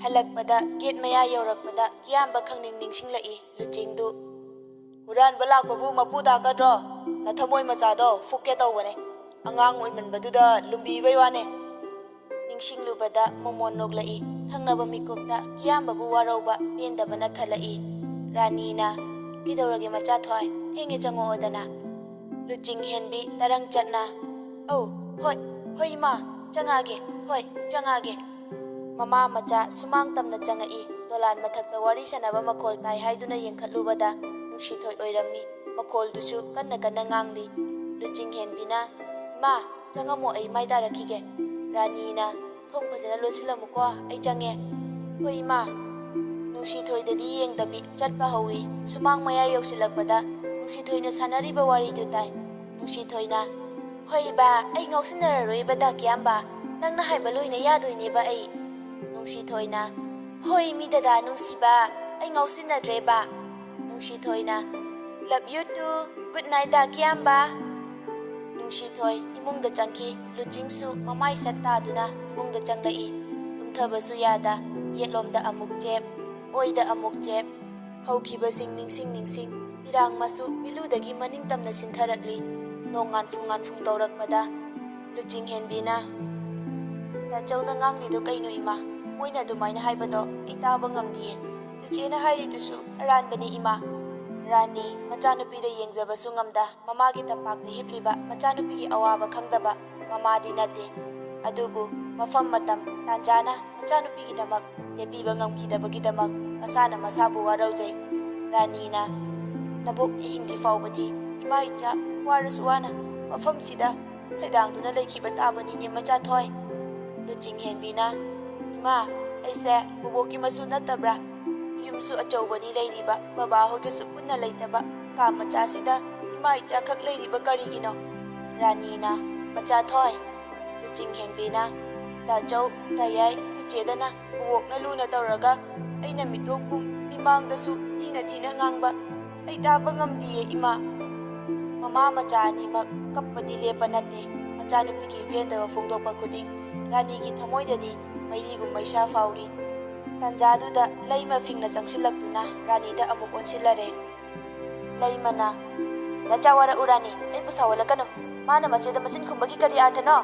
ꯍꯜꯂꯛꯄꯗ gate ꯃꯌꯥ ꯌꯧꯔꯛꯄꯗ ꯀꯤꯌꯥꯝꯕ ꯈꯪꯅꯤꯡ ꯅꯤꯡꯁꯤꯡꯂꯛꯏ꯫ ꯂꯨꯆꯤꯡꯗꯨ, "ꯍꯨꯔꯥꯟꯕ ꯂꯥꯛꯄꯕꯨ ꯃꯄꯨ ꯇꯥꯛꯀꯗ꯭ꯔꯣ? ꯅꯊꯃꯣꯏ ꯃꯆꯥꯗꯣ ꯐꯨꯛꯀꯦ ꯇꯧꯕꯅꯦ꯫ ꯑꯉꯥꯡ ꯑꯣꯏꯃꯟꯕꯗꯨꯗ ꯂꯨꯝꯕꯤꯕꯩ ꯋꯥꯅꯦ꯫" ꯅꯤꯡꯁꯤꯡꯂꯨꯕꯗ ꯃꯣꯃꯣꯟ ꯅꯣꯛꯂꯛꯏ꯫ ꯊꯪꯅꯕ ꯃꯤꯀꯨꯞꯇ ꯀꯤꯌꯥꯝꯕꯕꯨ ꯋꯥꯔꯧꯕ ꯄꯦꯟꯗꯕꯅ ꯊꯜꯂꯛꯏ꯫ ꯔꯥꯅꯤꯅ, "ꯀꯩꯗꯧꯔꯒꯦ ꯃꯆꯥ ꯊꯣꯏ? ꯊꯦꯡꯉꯦ, ꯆꯪꯉꯛꯑꯣꯗꯅ꯫" ꯂꯨꯆꯤꯡ ꯍꯦꯟꯕꯤ ꯇꯔꯪ ꯆꯠꯅ, "ꯑꯧ, ꯍꯣꯏ, ꯍꯣꯏ ꯏꯃꯥ, ꯆꯪꯉꯛꯑꯒꯦ, ꯍꯣꯏ, ꯆꯪꯉꯛꯑꯒꯦ꯫" ꯃꯃꯥ ꯃꯆꯥ ꯁꯨꯃꯥꯡ ꯇꯝꯅ ꯆꯪꯉꯛꯏ꯫ ꯗꯣꯂꯥꯟ ꯃꯊꯛꯇ ꯋꯥꯔꯤ ꯁꯥꯟꯅꯕ ꯃꯈꯣꯜ ꯇꯥꯏ ꯍꯥꯏꯗꯨꯅ ꯌꯦꯡꯈꯠꯂꯨꯕꯗ ꯅꯨꯡꯁꯤꯊꯣꯏ ꯑꯣꯏꯔꯝꯃꯤ꯫ ꯃꯈꯣꯜꯗꯨꯁꯨ ꯀꯟꯅ ꯀꯟꯅ ꯉꯥꯡꯂꯤ꯫ ꯂꯨꯆꯤꯡ ꯍꯦꯟꯕꯤꯅ, "ꯏꯃꯥ, ꯆꯪꯉꯝꯃꯣ, ꯑꯩ ꯃꯥꯏ ꯇꯥꯔꯛꯈꯤꯒꯦ꯫" ꯔꯥꯅꯤꯅ, "ꯊꯣꯡ ꯐꯖꯅ ꯂꯣꯟꯁꯤꯜꯂꯝꯃꯨꯀꯣ, ꯑꯩ ꯆꯪꯉꯦ꯫" "ꯍꯣꯏ ꯏꯃꯥ꯫" ꯅꯨꯡꯁꯤꯊꯣꯏꯗꯗꯤ ꯌꯦꯡꯗꯕꯤ ꯆꯠꯄ ꯍꯧꯏ꯫ ꯁꯨꯃꯥꯡ ꯃꯌꯥ ꯌꯧꯁꯤꯜꯂꯛꯄꯗ ꯅꯨꯡꯁꯤꯊꯣꯏꯅ ꯁꯥꯟꯅꯔꯤꯕ ꯋꯥꯔꯤꯗꯨ ꯇꯥꯏ꯫ ꯅꯨꯡꯁꯤꯊꯣꯏꯅ, "ꯍꯣꯏ ꯏꯕꯥ, ꯑꯩ ꯉꯥꯎꯁꯤꯟꯅꯔꯔꯣꯏꯕ ꯗꯥ ꯀꯤꯌꯥꯝꯕ꯫ ꯅꯪꯅ ꯍꯥꯏꯕ ꯂꯣꯏꯅ ꯌꯥꯗꯣꯏꯅꯦꯕ ꯑꯩ꯫" ꯅꯨꯡꯁꯤꯊꯣꯏꯅ, "ꯍꯣꯏ ꯃꯤ ꯗꯗꯥ ꯅꯨꯡꯁꯤꯕ, ꯑꯩ ꯉꯥꯎꯁꯤꯟꯅꯗ꯭ꯔꯦꯕ꯫" ꯅꯨꯡꯁꯤꯊꯣꯏꯅ, "Love you too, good night ꯗꯥ ꯀꯤꯌꯥꯝꯕ꯫" ꯅꯨꯡꯁꯤꯊꯣꯏ ꯏꯃꯨꯡꯗ ꯆꯪꯈꯤ꯫ ꯂꯨꯆꯤꯡꯁꯨ ꯃꯃꯥꯏ ꯁꯠ ꯇꯥꯗꯨꯅ ꯏꯃꯨꯡꯗ ꯆꯪꯂꯛꯏ꯫ ꯇꯨꯝꯊꯕꯁꯨ ꯌꯥꯗ, ꯌꯦꯠꯂꯣꯝꯗ ꯑꯃꯨꯛ ꯆꯦꯞ, ꯑꯣꯏꯗ ꯑꯃꯨꯛ ꯆꯦꯞ꯫ ꯍꯧꯈꯤꯕꯁꯤꯡ ꯅꯤꯡꯁꯤꯡ ꯅꯤꯡꯁꯤꯡ ꯄꯤꯔꯥꯡ ꯃꯁꯨ ꯃꯤꯠꯂꯨꯗꯒꯤ ꯃꯅꯤꯡ ꯇꯝꯅ ꯁꯤꯟꯊꯔꯛꯂꯤ꯫ ꯅꯣꯡ ꯉꯥꯟꯐꯨꯡ ꯉꯥꯟꯐꯨꯡ ꯇꯧꯔꯛꯄꯗ ꯂꯨꯆꯤꯡ ꯍꯦꯟꯕꯤꯅ, "ꯇꯥꯆꯧꯅ ꯉꯥꯡꯂꯤꯗꯣ ꯀꯩꯅꯣ ꯏꯃꯥ? ꯃꯣꯏꯅ ꯑꯗꯨꯃꯥꯏꯅ ꯍꯥꯏꯕꯗꯣ ꯑꯩ ꯇꯥꯕ ꯉꯝꯗꯤꯌꯦ꯫ ꯆꯦꯆꯦꯅ ꯍꯥꯏꯔꯤꯗꯨꯁꯨ ꯑꯔꯥꯟꯕꯅꯤ ꯏꯃꯥ꯫" ꯔꯥꯅꯤ ꯃꯆꯥꯅꯨꯄꯤꯗ ꯌꯦꯡꯖꯕꯁꯨ ꯉꯝꯗ ꯃꯃꯥꯒꯤ ꯇꯝꯄꯥꯛꯇ ꯍꯤꯞꯂꯤꯕ ꯃꯆꯥꯅꯨꯄꯤꯒꯤ ꯑꯋꯥꯕ ꯈꯪꯗꯕ ꯃꯃꯥꯗꯤ ꯅꯠꯇꯦ꯫ ꯑꯗꯨꯕꯨ ꯃꯐꯝ ꯃꯇꯝ ꯇꯥꯟꯖꯥꯅ ꯃꯆꯥꯅꯨꯄꯤꯒꯤꯗꯃꯛ ꯂꯦꯞꯄꯤꯕ ꯉꯝꯈꯤꯗꯕꯒꯤꯗꯃꯛ ꯃꯁꯥꯅ ꯃꯁꯥꯕꯨ ꯋꯥꯔꯧꯖꯩ꯫ ꯔꯥꯅꯤꯅ, "ꯅꯕꯣꯛ ꯍꯤꯡꯂꯤ ꯐꯥꯎꯕꯗꯤ ꯏꯃꯥ ꯏꯆꯥ ꯋꯥꯔꯁꯨ ꯋꯥꯅ ꯃꯐꯝꯁꯤꯗ ꯁꯩꯗꯥꯡꯗꯨꯅ ꯂꯩꯈꯤꯕ ꯇꯥꯕꯅꯤꯅꯦ ꯃꯆꯥꯊꯣꯏ꯫" ꯂꯨꯆꯤꯡ ꯍꯦꯟꯕꯤꯅ, "ꯏꯃꯥ, ꯑꯩꯁꯦ ꯕꯣꯕꯣꯛꯀꯤ ꯃꯁꯨ ꯅꯠꯇꯕ꯭ꯔꯥ? ꯌꯨꯝꯁꯨ ꯑꯆꯧꯕꯅꯤ ꯂꯩꯔꯤꯕ, ꯕꯕꯥꯍꯣꯏꯒꯁꯨ ꯄꯨꯟꯅ ꯂꯩꯇꯕ ꯀꯥ ꯃꯆꯥꯁꯤꯗ ꯏꯃꯥ ꯏꯆꯥꯈꯛ ꯂꯩꯔꯤꯕ ꯀꯔꯤꯒꯤꯅꯣ?" ꯔꯥꯅꯤꯅ, "ꯃꯆꯥꯊꯣꯏ꯫" ꯂꯨꯆꯤꯡ ꯍꯦꯟꯕꯤꯅ, "ꯇꯥꯆꯧ, ꯇꯥꯌꯥꯏ, ꯆꯦꯆꯦꯗꯅ ꯕꯣꯕꯣꯛꯅ ꯂꯨꯅ ꯇꯧꯔꯒ ꯑꯩꯅ ꯃꯤꯇꯣꯞ ꯀꯨꯝ ꯃꯤꯃꯥꯡꯗꯁꯨ ꯊꯤꯅ ꯊꯤꯅ ꯉꯥꯡꯕ ꯑꯩ ꯇꯥꯕ ꯉꯝꯗꯤꯌꯦ ꯏꯃꯥ꯫" ꯃꯃꯥ ꯃꯆꯥ ꯑꯅꯤꯃꯛ ꯀꯞꯄꯗꯤ ꯂꯦꯞꯄ ꯅꯠꯇꯦ꯫ ꯃꯆꯥꯅꯨꯄꯤꯒꯤ ꯄꯦꯟꯗꯕ ꯐꯣꯡꯗꯣꯛꯄ ꯈꯨꯗꯤꯡ ꯔꯥꯅꯤꯒꯤ ꯊꯃꯣꯏꯗꯗꯤ ꯃꯩꯔꯤꯒꯨꯝ ꯃꯩꯁꯥ ꯐꯥꯎꯔꯤ꯫ ꯇꯥꯟꯖꯥꯗꯨꯗ ꯂꯩꯃ ꯐꯤꯡꯅ ꯆꯪꯁꯤꯜꯂꯛꯇꯨꯅ ꯔꯥꯅꯤꯗ ꯑꯃꯨꯛ ꯑꯣꯟꯁꯤꯜꯂꯔꯦ꯫ ꯂꯩꯃꯅ, "ꯅꯆꯥ ꯋꯥꯔꯛꯎ ꯔꯥꯅꯤ, ꯑꯩꯕꯨ ꯁꯥꯎꯍꯜꯂꯛꯀꯅꯨ꯫ ꯃꯥꯅ ꯃꯆꯦꯗ ꯃꯆꯤꯟ ꯈꯨꯝꯕꯒꯤ ꯀꯔꯤ ꯑꯥꯔꯊꯅꯣ?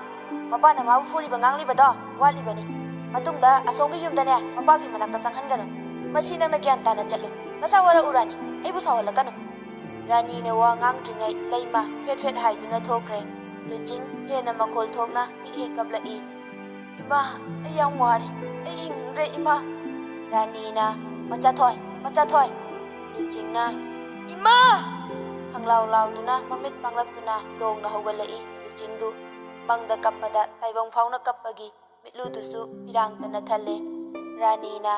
ꯃꯄꯥꯅ ꯃꯥꯕꯨ ꯐꯨꯔꯤꯕ ꯉꯥꯡꯂꯤꯕꯗꯣ ꯋꯥꯠꯂꯤꯕꯅꯤ꯫ ꯃꯇꯨꯡꯗ ꯑꯁꯣꯝꯒꯤ ꯌꯨꯝꯗꯅꯦ ꯃꯄꯥꯒꯤ ꯃꯅꯥꯛꯇ ꯆꯪꯍꯟꯒꯅꯨ꯫ ꯃꯁꯤ ꯅꯪꯅ ꯒ꯭ꯌꯥꯟ ꯇꯥꯅ ꯆꯠꯂꯨ꯫ ꯅꯆꯥ ꯋꯥꯔꯛꯎ ꯔꯥꯅꯤ, ꯑꯩꯕꯨ ꯁꯥꯎꯍꯜꯂꯛꯀꯅꯨ꯫" ꯔꯥꯅꯤꯅ ꯋꯥ ꯉꯥꯡꯗ꯭ꯔꯤꯉꯩ ꯂꯩꯃ ꯐꯦꯠ ꯐꯦꯠ ꯍꯥꯏꯗꯨꯅ ꯊꯣꯛꯈ꯭ꯔꯦ꯫ ꯂꯨꯆꯤꯡ ꯍꯦꯟꯅ ꯃꯈꯣꯜ ꯊꯣꯛꯅ ꯍꯤꯛ ꯍꯤꯛ ꯀꯞꯂꯛꯏ꯫ "ꯏꯃꯥ, ꯑꯩ ꯌꯥꯝ ꯋꯥꯔꯦ꯫ ꯑꯩ ꯍꯤꯡꯅꯤꯡꯗ꯭ꯔꯦ ꯏꯃꯥ꯫" ꯔꯥꯅꯤꯅ, "ꯃꯆꯥꯊꯣꯏ, ꯃꯆꯥꯊꯣꯏ!" ꯂꯨꯆꯤꯡꯅ, "ꯏꯃꯥ!" ꯈꯪꯂꯥꯎ ꯂꯥꯎꯗꯨꯅ ꯃꯃꯤꯠ ꯄꯥꯡꯂꯛꯇꯨꯅ ꯂꯣꯡꯅ ꯍꯧꯒꯠꯂꯛꯏ꯫ ꯂꯨꯆꯤꯡꯗꯨ ꯃꯪꯗ ꯀꯞꯄꯗ ꯇꯥꯏꯕꯪ ꯐꯥꯎꯅ ꯀꯞꯄꯒꯤ ꯃꯤꯠꯂꯨꯗꯨꯁꯨ ꯄꯤꯔꯥꯡꯇꯅ ꯊꯜꯂꯦ꯫ ꯔꯥꯅꯤꯅ,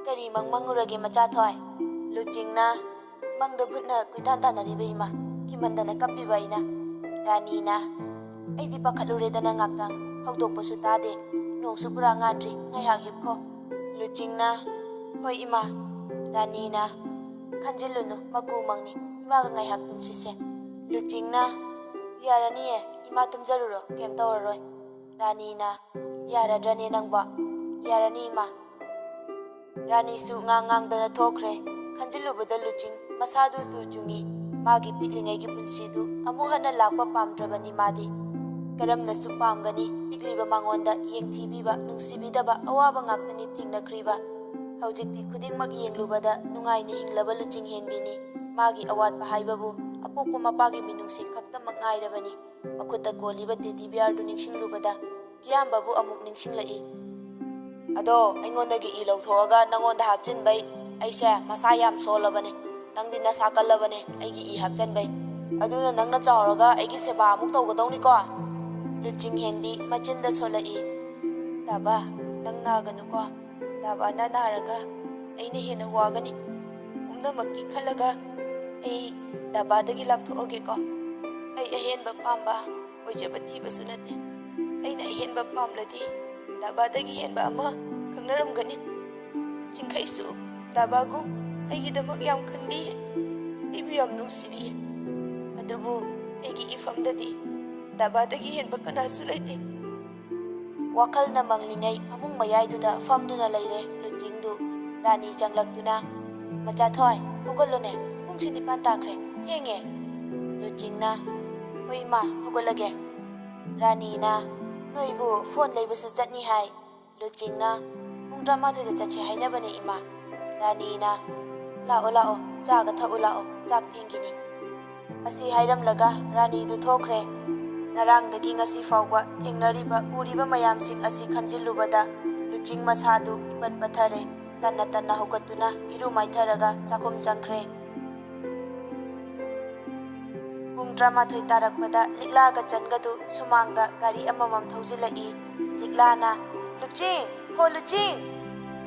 "ꯀꯔꯤ ꯃꯪ ꯃꯪꯉꯨꯔꯒꯦ ꯃꯆꯥꯊꯣꯏ?" ꯂꯨꯆꯤꯡꯅ, "ꯃꯪꯗ ꯚꯨꯠꯅ ꯀꯣꯏꯇꯥꯟ ꯇꯥꯟꯅꯔꯤꯕ ꯏꯃꯥ, ꯀꯤꯃꯟꯗꯅ ꯀꯞꯄꯤꯕ ꯑꯩꯅ꯫" ꯔꯥꯅꯤꯅ, ꯑꯩꯗꯤ ꯄꯥꯈꯠꯂꯨꯔꯦꯗꯅ ꯉꯥꯛꯇꯪ꯫ ꯍꯧꯗꯣꯛꯄꯁꯨ ꯇꯥꯗꯦ꯫ ꯅꯣꯡꯁꯨ ꯄꯨꯔꯥ ꯉꯥꯟꯗ꯭ꯔꯤ꯫ ꯉꯥꯏꯍꯥꯛ ꯍꯤꯞꯈꯣ꯫ ꯂꯨꯆꯤꯡꯅ, "ꯍꯣꯏ ꯏꯃꯥ꯫" ꯔꯥꯅꯤꯅ, "ꯈꯟꯖꯤꯜꯂꯨꯅꯨ, ꯃꯀꯨ ꯃꯪꯅꯤ꯫ ꯏꯃꯥꯒ ꯉꯥꯏꯍꯥꯛ ꯇꯨꯝꯁꯤꯁꯦ꯫" ꯂꯨꯆꯤꯡꯅ, "ꯌꯥꯔꯅꯤꯌꯦ, ꯏꯃꯥ ꯇꯨꯝꯖꯔꯨꯔꯣ, ꯀꯩꯝ ꯇꯧꯔꯔꯣꯏ꯫" ꯔꯥꯅꯤꯅ, "ꯌꯥꯔꯗ꯭ꯔꯅꯦ ꯅꯪꯕꯣ?" "ꯌꯥꯔꯅꯤ ꯏꯃꯥ꯫" ꯔꯥꯅꯤꯁꯨ ꯉꯥꯡ ꯉꯥꯡꯗꯅ ꯊꯣꯛꯈ꯭ꯔꯦ꯫ ꯈꯟꯖꯤꯜꯂꯨꯕꯗ ꯂꯨꯆꯤꯡ ꯃꯁꯥꯗꯨ ꯇꯨ ꯆꯨꯡꯉꯤ꯫ ꯃꯥꯒꯤ ꯄꯤꯛꯂꯤꯉꯩꯒꯤ ꯄꯨꯟꯁꯤꯗꯨ ꯑꯃꯨꯛ ꯍꯟꯅ ꯂꯥꯛꯄ ꯄꯥꯝꯗ꯭ꯔꯕꯅꯤ ꯃꯥꯗꯤ꯫ ꯀꯔꯝꯅꯁꯨ ꯄꯥꯝꯒꯅꯤ? ꯄꯤꯛꯂꯤꯕ ꯃꯉꯣꯟꯗ ꯌꯦꯡꯊꯤꯕꯤꯕ, ꯅꯨꯡꯁꯤꯕꯤꯗꯕ, ꯑꯋꯥꯕ ꯉꯥꯛꯇꯅꯤ ꯊꯦꯡꯅꯈ꯭ꯔꯤꯕ꯫ ꯍꯧꯖꯤꯛꯇꯤ ꯈꯨꯗꯤꯡꯃꯛ ꯌꯦꯡꯂꯨꯕꯗ ꯅꯨꯡꯉꯥꯏꯅ ꯍꯤꯡꯂꯕ ꯂꯨꯆꯤꯡ ꯍꯦꯟꯕꯤꯅꯤ꯫ ꯃꯥꯒꯤ ꯑꯋꯥꯠꯄ ꯍꯥꯏꯕꯕꯨ ꯑꯄꯣꯛꯄ ꯃꯄꯥꯒꯤ ꯃꯤꯅꯨꯡꯁꯤ ꯈꯛꯇꯃꯛ ꯉꯥꯏꯔꯕꯅꯤ꯫ ꯃꯈꯨꯠꯇ ꯀꯣꯜꯂꯤꯕ ꯇꯦꯗꯤ ꯕꯤꯌꯥꯔꯗꯨ ꯅꯤꯡꯁꯤꯡꯂꯨꯕꯗ ꯀꯤꯌꯥꯝꯕꯕꯨ ꯑꯃꯨꯛ ꯅꯤꯡꯁꯤꯡꯂꯛꯏ꯫ "ꯑꯗꯣ ꯑꯩꯉꯣꯟꯗꯒꯤ ꯏ ꯂꯧꯊꯣꯛꯑꯒ ꯅꯪꯉꯣꯟꯗ ꯍꯥꯞꯆꯤꯟꯕꯩ ꯑꯩꯁꯦ ꯃꯁꯥ ꯌꯥꯝ ꯁꯣꯜꯂꯕꯅꯦ꯫ ꯅꯪꯗꯤ ꯅꯁꯥ ꯀꯜꯂꯕꯅꯦ ꯑꯩꯒꯤ ꯏ ꯍꯥꯞꯆꯤꯟꯕꯩ꯫ ꯑꯗꯨꯅ ꯅꯪꯅ ꯆꯥꯎꯔꯒ ꯑꯩꯒꯤ ꯁꯦꯕꯥ ꯑꯃꯨꯛ ꯇꯧꯒꯗꯧꯅꯤꯀꯣ?" ꯂꯨꯆꯤꯡ ꯍꯦꯟꯕꯤ ꯃꯆꯤꯟꯗ ꯁꯣꯜꯂꯛꯏ꯫ "ꯗꯥꯕꯥ, ꯅꯪ ꯅꯥꯒꯅꯨꯀꯣ꯫ ꯗꯥꯕꯥꯅ ꯅꯥꯔꯒ ꯑꯩꯅ ꯍꯦꯟꯅ ꯋꯥꯒꯅꯤ꯫ ꯄꯨꯝꯅꯃꯛꯀꯤ ꯈꯜꯂꯒ ꯑꯩ ꯗꯥꯕꯥꯗꯒꯤ ꯂꯥꯞꯊꯣꯛꯑꯒꯦꯀꯣ꯫ ꯑꯩ ꯑꯍꯦꯟꯕ ꯄꯥꯝꯕ ꯑꯣꯏꯖꯕ ꯊꯤꯕꯁꯨ ꯅꯠꯇꯦ꯫ ꯑꯩꯅ ꯑꯍꯦꯟꯕ ꯄꯥꯝꯂꯗꯤ ꯗꯥꯕꯥꯗꯒꯤ ꯍꯦꯟꯕ ꯑꯃ ꯈꯪꯅꯔꯝꯒꯅꯤ꯫ ꯆꯤꯡꯈꯩꯁꯨ ꯗꯥꯕꯥꯒꯨꯝ ꯑꯩꯒꯤꯗꯃꯛ ꯌꯥꯝ ꯈꯟꯕꯤꯌꯦ, ꯑꯩꯕꯨ ꯌꯥꯝ ꯅꯨꯡꯁꯤꯕꯤꯌꯦ꯫ ꯑꯗꯨꯕꯨ ꯑꯩꯒꯤ ꯏꯐꯝꯗꯗꯤ ꯗꯥꯕꯥꯗꯒꯤ ꯍꯦꯟꯕ ꯀꯅꯥꯁꯨ ꯂꯩꯇꯦ꯫" ꯋꯥꯈꯜꯅ ꯃꯪꯂꯤꯉꯩ ꯐꯃꯨꯡ ꯃꯌꯥꯏꯗꯨꯗ ꯐꯝꯗꯨꯅ ꯂꯩꯔꯦ ꯂꯨꯆꯤꯡꯗꯨ꯫ ꯔꯥꯅꯤ ꯆꯪꯂꯛꯇꯨꯅ, "ꯃꯆꯥꯊꯣꯏ, ꯍꯧꯒꯠꯂꯨꯅꯦ, ꯄꯨꯡꯁꯦ ꯅꯤꯄꯥꯟ ꯇꯥꯈ꯭ꯔꯦ, ꯊꯦꯡꯉꯦ꯫" ꯂꯨꯆꯤꯡꯅ, "ꯍꯣꯏ ꯏꯃꯥ, ꯍꯧꯒꯠꯂꯒꯦ꯫" ꯔꯥꯅꯤꯅ, "ꯅꯣꯏꯕꯨ ꯐꯣꯟ ꯂꯩꯕꯁꯨ ꯆꯠꯅꯤ ꯍꯥꯏ꯫" ꯂꯨꯆꯤꯡꯅ, "ꯄꯨꯡ ꯇꯔꯥꯃꯥꯊꯣꯏꯗ ꯆꯠꯁꯦ ꯍꯥꯏꯅꯕꯅꯦ ꯏꯃꯥ꯫" ꯔꯥꯅꯤꯅ, "ꯂꯥꯛꯑꯣ, ꯂꯥꯛꯑꯣ, ꯆꯥꯒ ꯊꯛꯎ ꯂꯥꯛꯑꯣ, ꯆꯥꯛ ꯊꯦꯡꯈꯤꯅꯤ꯫" ꯑꯁꯤ ꯍꯥꯏꯔꯝꯂꯒ ꯔꯥꯅꯤꯗꯨ ꯊꯣꯛꯈ꯭ꯔꯦ꯫ ꯉꯔꯥꯡꯗꯒꯤ ꯉꯁꯤ ꯐꯥꯎꯕ ꯊꯦꯡꯅꯔꯤꯕ, ꯎꯔꯤꯕ ꯃꯌꯥꯝꯁꯤꯡ ꯑꯁꯤ ꯈꯟꯖꯤꯜꯂꯨꯕꯗ ꯂꯨꯆꯤꯡ ꯃꯁꯥꯗꯨ ꯏꯄꯠ ꯄꯠꯊꯔꯦ꯫ ꯇꯟꯅ ꯇꯟꯅ ꯍꯧꯒꯠꯇꯨꯅ ꯏꯔꯨ ꯃꯥꯏꯊꯔꯒ ꯆꯥꯛꯈꯨꯝ ꯆꯪꯈ꯭ꯔꯦ꯫ ꯄꯨꯡ ꯇꯔꯥꯃꯥꯊꯣꯏ ꯇꯥꯔꯛꯄꯗ ꯂꯤꯛꯂꯥꯒ ꯆꯟꯒꯗꯨ ꯁꯨꯃꯥꯡꯗ ꯒꯥꯔꯤ ꯑꯃꯃꯝ ꯊꯧꯖꯤꯜꯂꯛꯏ꯫ ꯂꯤꯛꯂꯥꯅ, "ꯂꯨꯆꯤꯡ! ꯍꯣ ꯂꯨꯆꯤꯡ!"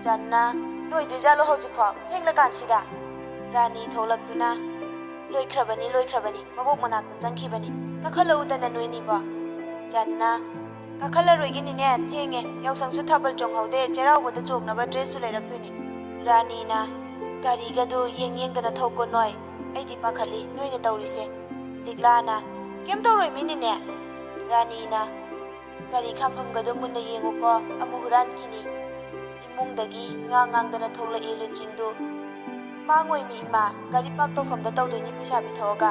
ꯆꯟꯅ, "ꯂꯣꯏꯗ꯭ꯔꯤꯖꯥꯠꯂꯣ ꯍꯧꯖꯤꯛꯐꯥꯎ? ꯊꯦꯡꯂꯀꯥꯟꯁꯤꯗ?" ꯔꯥꯅꯤ ꯊꯣꯛꯂꯛꯇꯨꯅ, "ꯂꯣꯏꯈ꯭ꯔꯕꯅꯤ, ꯂꯣꯏꯈ꯭ꯔꯕꯅꯤ, ꯃꯕꯣꯛ ꯃꯅꯥꯛꯇ ꯆꯪꯈꯤꯕꯅꯤ꯫ ꯀꯥꯈꯠꯂꯛꯎꯗꯅ ꯅꯣꯏꯅꯤꯕꯣ꯫" ꯆꯟꯅ, "ꯀꯥꯈꯠꯂꯔꯣꯏꯒꯤꯅꯤꯅꯦ, ꯊꯦꯡꯉꯦ, ꯌꯥꯎꯁꯪꯁꯨ ꯊꯥꯕꯜ ꯆꯣꯡꯍꯧꯗꯦ, ꯆꯩꯔꯥꯎꯕꯗ ꯆꯣꯡꯅꯕ ꯗ꯭ꯔꯦꯁꯁꯨ ꯂꯩꯔꯛꯇꯣꯏꯅꯦ꯫" ꯔꯥꯅꯤꯅ, "ꯒꯥꯔꯤꯒꯗꯨ ꯌꯦꯡ ꯌꯦꯡꯗꯅ ꯊꯧꯀꯣ ꯅꯣꯏ, ꯑꯩꯗꯤ ꯄꯥꯈꯠꯂꯤ ꯅꯣꯏꯅ ꯇꯧꯔꯤꯁꯦ꯫" ꯂꯤꯛꯂꯥꯅ, "ꯀꯩꯝ ꯇꯧꯔꯣꯏ ꯃꯤꯅꯤꯅꯦ꯫" ꯔꯥꯅꯤꯅ, "ꯒꯥꯔꯤ ꯈꯥꯝꯐꯝꯒꯗꯣ ꯃꯨꯟꯅ ꯌꯦꯡꯉꯨꯀꯣ, ꯑꯃꯨꯛ ꯍꯨꯔꯥꯟꯈꯤꯅꯤ꯫" ꯏꯃꯨꯡꯗꯒꯤ ꯉꯥꯡ ꯉꯥꯡꯗꯅ ꯊꯣꯛꯂꯛꯏ ꯂꯨꯆꯤꯡꯗꯨ꯫ "ꯃꯥꯡꯉꯣꯏꯃꯤ ꯏꯃꯥ, ꯒꯥꯔꯤ ꯄꯥꯔꯛ ꯇꯧꯐꯝꯗ ꯇꯧꯗꯣꯏꯅꯤ ꯄꯩꯁꯥ ꯄꯤꯊꯣꯛꯑꯒ꯫"